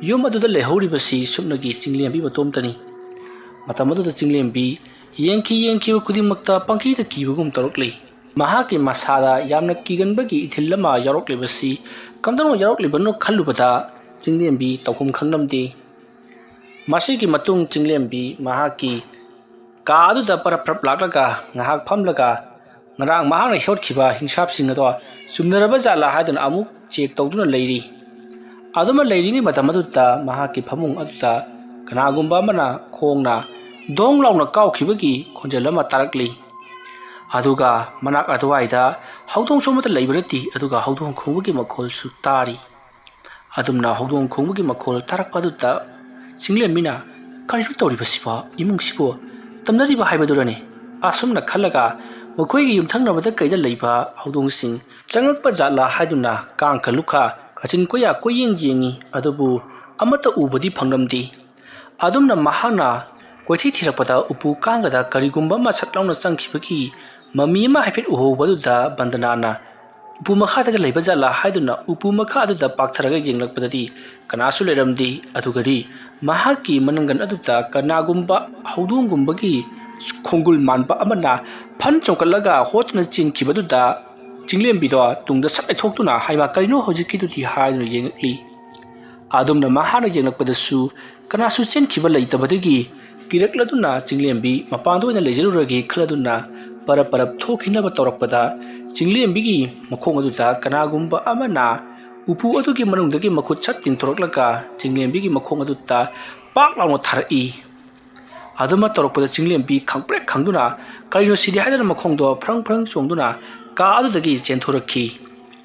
ꯌꯨꯝ ꯑꯗꯨꯗ ꯂꯩꯍꯧꯔꯤꯕꯁꯤ ꯁꯨꯞꯅꯒꯤ ꯆꯤꯡꯂꯦꯝꯕꯤ ꯃꯇꯣꯝꯇꯅꯤ꯫ ꯃꯇꯝ ꯑꯗꯨꯗ ꯆꯤꯡꯂꯦꯝꯕꯤ ꯌꯦꯡꯈꯤ ꯌꯦꯡꯈꯤꯕ ꯈꯨꯗꯤꯡꯃꯛꯇ ꯄꯪꯀꯤꯗ ꯀꯤꯕꯒꯨꯝ ꯇꯧꯔꯛꯂꯤ꯫ ꯃꯍꯥꯛꯀꯤ ꯃꯁꯥꯗ ꯌꯥꯝꯅ ꯀꯤꯒꯟꯕꯒꯤ ꯏꯊꯤꯜ ꯑꯃ ꯌꯥꯎꯔꯛꯂꯤꯕꯁꯤ ꯀꯝꯗꯧꯅ ꯌꯥꯎꯔꯛꯂꯤꯕꯅꯣ ꯈꯜꯂꯨꯕꯗ ꯆꯤꯡꯂꯦꯝꯕꯤ ꯇꯧꯐꯝ ꯈꯪꯂꯝꯗꯦ꯫ ꯃꯁꯤꯒꯤ ꯃꯇꯨꯡ ꯆꯤꯡꯂꯦꯝꯕꯤ ꯃꯍꯥꯛꯀꯤ ꯀꯥ ꯑꯗꯨꯗ ꯄꯔꯞ ꯄꯔꯞ ꯂꯥꯛꯂꯒ ꯉꯥꯏꯍꯥꯛ ꯐꯝꯂꯒ ꯉꯔꯥꯡ ꯃꯍꯥꯛꯅ ꯍꯣꯠꯈꯤꯕ ꯍꯤꯡꯁꯥꯞꯁꯤꯡ ꯑꯗꯣ ꯆꯨꯝꯅꯔꯕ ꯖꯥꯠꯂꯥ ꯍꯥꯏꯗꯨꯅ ꯑꯃꯨꯛ ꯆꯦꯛ ꯇꯧꯗꯨꯅ ꯂꯩꯔꯤ꯫ ꯑꯗꯨꯃ ꯂꯩꯔꯤꯉꯩ ꯃꯇꯝ ꯑꯗꯨꯗ ꯃꯍꯥꯛꯀꯤ ꯐꯃꯨꯡ ꯑꯗꯨꯗ ꯀꯅꯥꯒꯨꯝꯕ ꯑꯃꯅ ꯈꯣꯡꯅ ꯗꯣꯡ ꯂꯥꯎꯅ ꯀꯥꯎꯈꯤꯕꯒꯤ ꯈꯣꯟꯖꯦꯜ ꯑꯃ ꯇꯥꯔꯛꯂꯤ꯫ ꯑꯗꯨꯒ ꯃꯅꯥꯛ ꯑꯗꯨꯋꯥꯏꯗ ꯍꯧꯗꯣꯡꯁꯨ ꯑꯃꯠꯇ ꯂꯩꯕ ꯅꯠꯇꯦ, ꯑꯗꯨꯒ ꯍꯧꯗꯣꯡ ꯈꯣꯡꯕꯒꯤ ꯃꯈꯣꯜꯁꯨ ꯇꯥꯔꯤ꯫ ꯑꯗꯨꯝꯅ ꯍꯧꯗꯣꯡ ꯈꯣꯡꯕꯒꯤ ꯃꯈꯣꯜ ꯇꯥꯔꯛꯄ ꯑꯗꯨꯗ ꯆꯤꯡꯂꯦꯝꯕꯤꯅ, "ꯀꯔꯤꯅꯣ ꯇꯧꯔꯤꯕꯁꯤꯕꯣ? ꯏꯃꯨꯡꯁꯤꯕꯨ ꯇꯝꯅꯔꯤꯕ ꯍꯥꯏꯕꯗꯨꯔꯅꯦ?" ꯑꯁꯨꯝꯅ ꯈꯜꯂꯒ ꯃꯈꯣꯏꯒꯤ ꯌꯨꯝꯊꯪꯅꯕꯗ ꯀꯩꯗ ꯂꯩꯕ ꯍꯧꯗꯣꯡꯁꯤꯡ ꯆꯪꯂꯛꯄ ꯖꯥꯠꯂꯥ ꯍꯥꯏꯗꯨꯅ ꯀꯥꯡ ꯈꯜꯂꯨꯈ ꯀꯥꯆꯤꯟ ꯀꯣꯌꯥ ꯀꯣꯏꯌꯦꯡ ꯌꯦꯡꯉꯤ, ꯑꯗꯨꯕꯨ ꯑꯃꯠꯇ ꯎꯕꯗꯤ ꯐꯪꯂꯝꯗꯦ꯫ ꯑꯗꯨꯝꯅ ꯃꯍꯥꯛꯅ ꯀꯣꯏꯊꯤ ꯊꯤꯔꯛꯄꯗ ꯎꯄꯨ ꯀꯥꯡꯒꯗ ꯀꯔꯤꯒꯨꯝꯕ ꯑꯃ ꯁꯠ ꯂꯥꯎꯅ ꯆꯪꯈꯤꯕꯒꯤ ꯃꯃꯤ ꯑꯃ ꯍꯥꯏꯐꯦꯠ ꯎꯍꯧꯕꯗꯨꯗ ꯕꯟꯗꯅꯥꯅ ꯎꯄꯨ ꯃꯈꯥꯗꯒ ꯂꯩꯕ ꯖꯥꯠꯂꯥ ꯍꯥꯏꯗꯨꯅ ꯎꯄꯨ ꯃꯈꯥ ꯑꯗꯨꯗ ꯄꯥꯛꯊꯔꯒ ꯌꯦꯡꯂꯛꯄꯗꯗꯤ ꯀꯅꯥꯁꯨ ꯂꯩꯔꯝꯗꯦ꯫ ꯑꯗꯨꯒꯗꯤ ꯃꯍꯥꯛꯀꯤ ꯃꯅꯪꯒꯟ ꯑꯗꯨꯗ ꯀꯅꯥꯒꯨꯝꯕ ꯍꯧꯗꯣꯡꯒꯨꯝꯕꯒꯤ ꯈꯣꯡꯒꯨꯜ ꯃꯥꯟꯕ ꯑꯃꯅ ꯐꯟ ꯆꯣꯡꯈꯠꯂꯒ ꯍꯣꯠꯇꯨꯅ ꯆꯦꯟꯈꯤꯕꯗꯨꯗ ꯆꯤꯡꯂꯦꯝꯕꯤꯗꯣ ꯇꯨꯡꯗ ꯁꯠ ꯂꯩꯊꯣꯛꯇꯨꯅ, "ꯍꯩꯃꯥ, ꯀꯔꯤꯅꯣ ꯍꯧꯖꯤꯛꯀꯤꯗꯨꯗꯤ?" ꯍꯥꯏꯗꯨꯅ ꯌꯦꯡꯉꯛꯂꯤ꯫ ꯑꯗꯨꯝꯅ ꯃꯍꯥꯛꯅ ꯌꯦꯡꯂꯛꯄꯗꯁꯨ ꯀꯅꯥꯁꯨ ꯆꯦꯟꯈꯤꯕ ꯂꯩꯇꯕꯗꯒꯤ ꯀꯤꯔꯛꯂꯗꯨꯅ ꯆꯤꯡꯂꯦꯝꯕꯤ ꯃꯄꯥꯟꯗ ꯑꯣꯏꯅ ꯂꯩꯖꯔꯨꯔꯒꯦ ꯈꯜꯂꯗꯨꯅ ꯄꯔꯞ ꯄꯔꯞ ꯊꯣꯛꯈꯤꯅꯕ ꯇꯧꯔꯛꯄꯗ ꯆꯤꯡꯂꯦꯝꯕꯤꯒꯤ ꯃꯈꯣꯡ ꯑꯗꯨꯗ ꯀꯅꯥꯒꯨꯝꯕ ꯑꯃꯅ ꯎꯄꯨ ꯑꯗꯨꯒꯤ ꯃꯅꯨꯡꯗꯒꯤ ꯃꯈꯨꯠ ꯁꯠ ꯇꯤꯡꯊꯣꯔꯛꯂꯒ ꯆꯤꯡꯂꯦꯝꯕꯤꯒꯤ ꯃꯈꯣꯡ ꯑꯗꯨꯗ ꯄꯥꯛ ꯂꯥꯎꯅ ꯊꯥꯔꯛꯏ꯫ ꯑꯗꯨꯃ ꯇꯧꯔꯛꯄꯗ ꯆꯤꯡꯂꯦꯝꯕꯤ ꯈꯪꯄ꯭ꯔꯦꯛ ꯈꯪꯗꯨꯅ ꯀꯔꯤꯅꯣ ꯁꯤꯗꯤ ꯍꯥꯏꯗꯨꯅ ꯃꯈꯣꯡꯗꯣ ꯐ꯭ꯔꯪ ꯐ꯭ꯔꯪ ꯆꯣꯡꯗꯨꯅ ꯀꯥ ꯑꯗꯨꯗꯒꯤ ꯆꯦꯟꯊꯣꯔꯛꯈꯤ꯫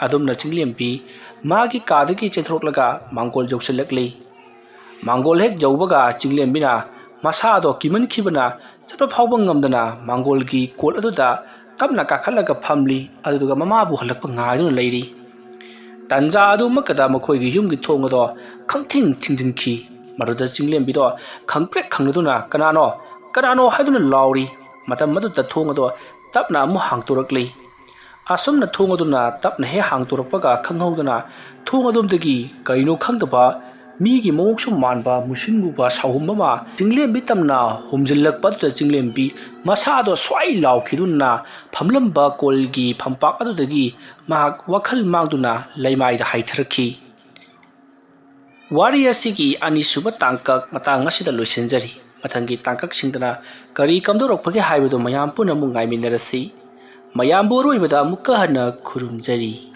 ꯑꯗꯨꯝꯅ ꯆꯤꯡꯂꯦꯝꯕꯤ ꯃꯥꯒꯤ ꯀꯥꯗꯒꯤ ꯆꯦꯟꯊꯣꯔꯛꯂꯒ ꯃꯥꯡꯒꯣꯜ ꯌꯧꯁꯤꯜꯂꯛꯂꯤ꯫ ꯃꯥꯡꯒꯣꯜ ꯍꯦꯛ ꯌꯧꯕꯒ ꯆꯤꯡꯂꯦꯝꯕꯤꯅ ꯃꯁꯥꯗꯣ ꯀꯤꯃꯟꯈꯤꯕꯅ ꯆꯠꯄ ꯐꯥꯎꯕ ꯉꯝꯗꯅ ꯃꯥꯡꯒꯣꯜꯒꯤ ꯀꯣꯜ ꯑꯗꯨꯗ ꯇꯞꯅ ꯀꯥꯈꯠꯂꯒ ꯐꯝꯂꯤ꯫ ꯑꯗꯨꯗꯨꯒ ꯃꯃꯥꯕꯨ ꯍꯜꯂꯛꯄ ꯉꯥꯏꯗꯨꯅ ꯂꯩꯔꯤ꯫ ꯇꯟꯖꯥ ꯑꯗꯨꯃꯛꯇꯗ ꯃꯈꯣꯏꯒꯤ ꯌꯨꯝꯒꯤ ꯊꯣꯡ ꯑꯗꯣ ꯈꯪꯊꯤꯡ ꯊꯤꯡꯖꯤꯟꯈꯤ꯫ ꯃꯗꯨꯗ ꯆꯤꯡꯂꯦꯝꯕꯤꯗꯣ ꯈꯪꯄ꯭ꯔꯦꯛ ꯈꯪꯂꯗꯨꯅ "ꯀꯅꯥꯅꯣ? ꯀꯅꯥꯅꯣ?" ꯍꯥꯏꯗꯨꯅ ꯂꯥꯎꯔꯤ꯫ ꯃꯇꯝ ꯑꯗꯨꯗ ꯊꯣꯡ ꯑꯗꯣ ꯇꯞꯅ ꯑꯃꯨꯛ ꯍꯥꯡꯇꯣꯔꯛꯂꯤ꯫ ꯑꯁꯨꯝꯅ ꯊꯣꯡ ꯑꯗꯨꯅ ꯇꯞꯅ ꯍꯦꯛ ꯍꯥꯡꯇꯣꯔꯛꯄꯒ ꯈꯪꯍꯧꯗꯅ ꯊꯣꯡ ꯑꯗꯣꯝꯗꯒꯤ ꯀꯩꯅꯣ ꯈꯪꯗꯕ ꯃꯤꯒꯤ ꯃꯑꯣꯡꯁꯨ ꯃꯥꯟꯕ ꯃꯨꯁꯤꯟ ꯃꯨꯕ ꯁꯥꯍꯨꯝ ꯑꯃ ꯆꯤꯡꯂꯦꯝꯕꯤ ꯇꯝꯅ ꯍꯨꯝꯖꯤꯜꯂꯛꯄ ꯑꯗꯨꯗ ꯆꯤꯡꯂꯦꯝꯕꯤ ꯃꯁꯥꯗꯣ ꯁ꯭ꯋꯥꯏ ꯂꯥꯎꯈꯤꯗꯨꯅ ꯐꯝꯂꯝꯕ ꯀꯣꯜꯒꯤ ꯐꯝꯄꯥꯛ ꯑꯗꯨꯗꯒꯤ ꯃꯍꯥꯛ ꯋꯥꯈꯜ ꯃꯥꯡꯗꯨꯅ ꯂꯩꯃꯥꯏꯗ ꯍꯥꯏꯊꯔꯛꯈꯤ꯫ ꯋꯥꯔꯤ ꯑꯁꯤꯒꯤ ꯑꯅꯤꯁꯨꯕ ꯇꯥꯡꯀꯛ ꯃꯇꯥꯡ ꯑꯁꯤꯗ ꯂꯣꯏꯁꯤꯟꯖꯔꯤ꯫ ꯃꯊꯪꯒꯤ ꯇꯥꯡꯀꯛꯁꯤꯡꯗꯅ ꯀꯔꯤ ꯀꯝꯗꯧꯔꯛꯄꯒꯦ ꯍꯥꯏꯕꯗꯨ ꯃꯌꯥꯝ ꯄꯨꯟꯅ ꯑꯃꯨꯛ ꯉꯥꯏꯃꯤꯟꯅꯔꯁꯤ꯫ ꯃꯌꯥꯝꯕꯨ ꯑꯔꯣꯏꯕꯗ ꯑꯃꯨꯛꯀ ꯍꯟꯅ ꯈꯨꯔꯨꯝꯖꯔꯤ꯫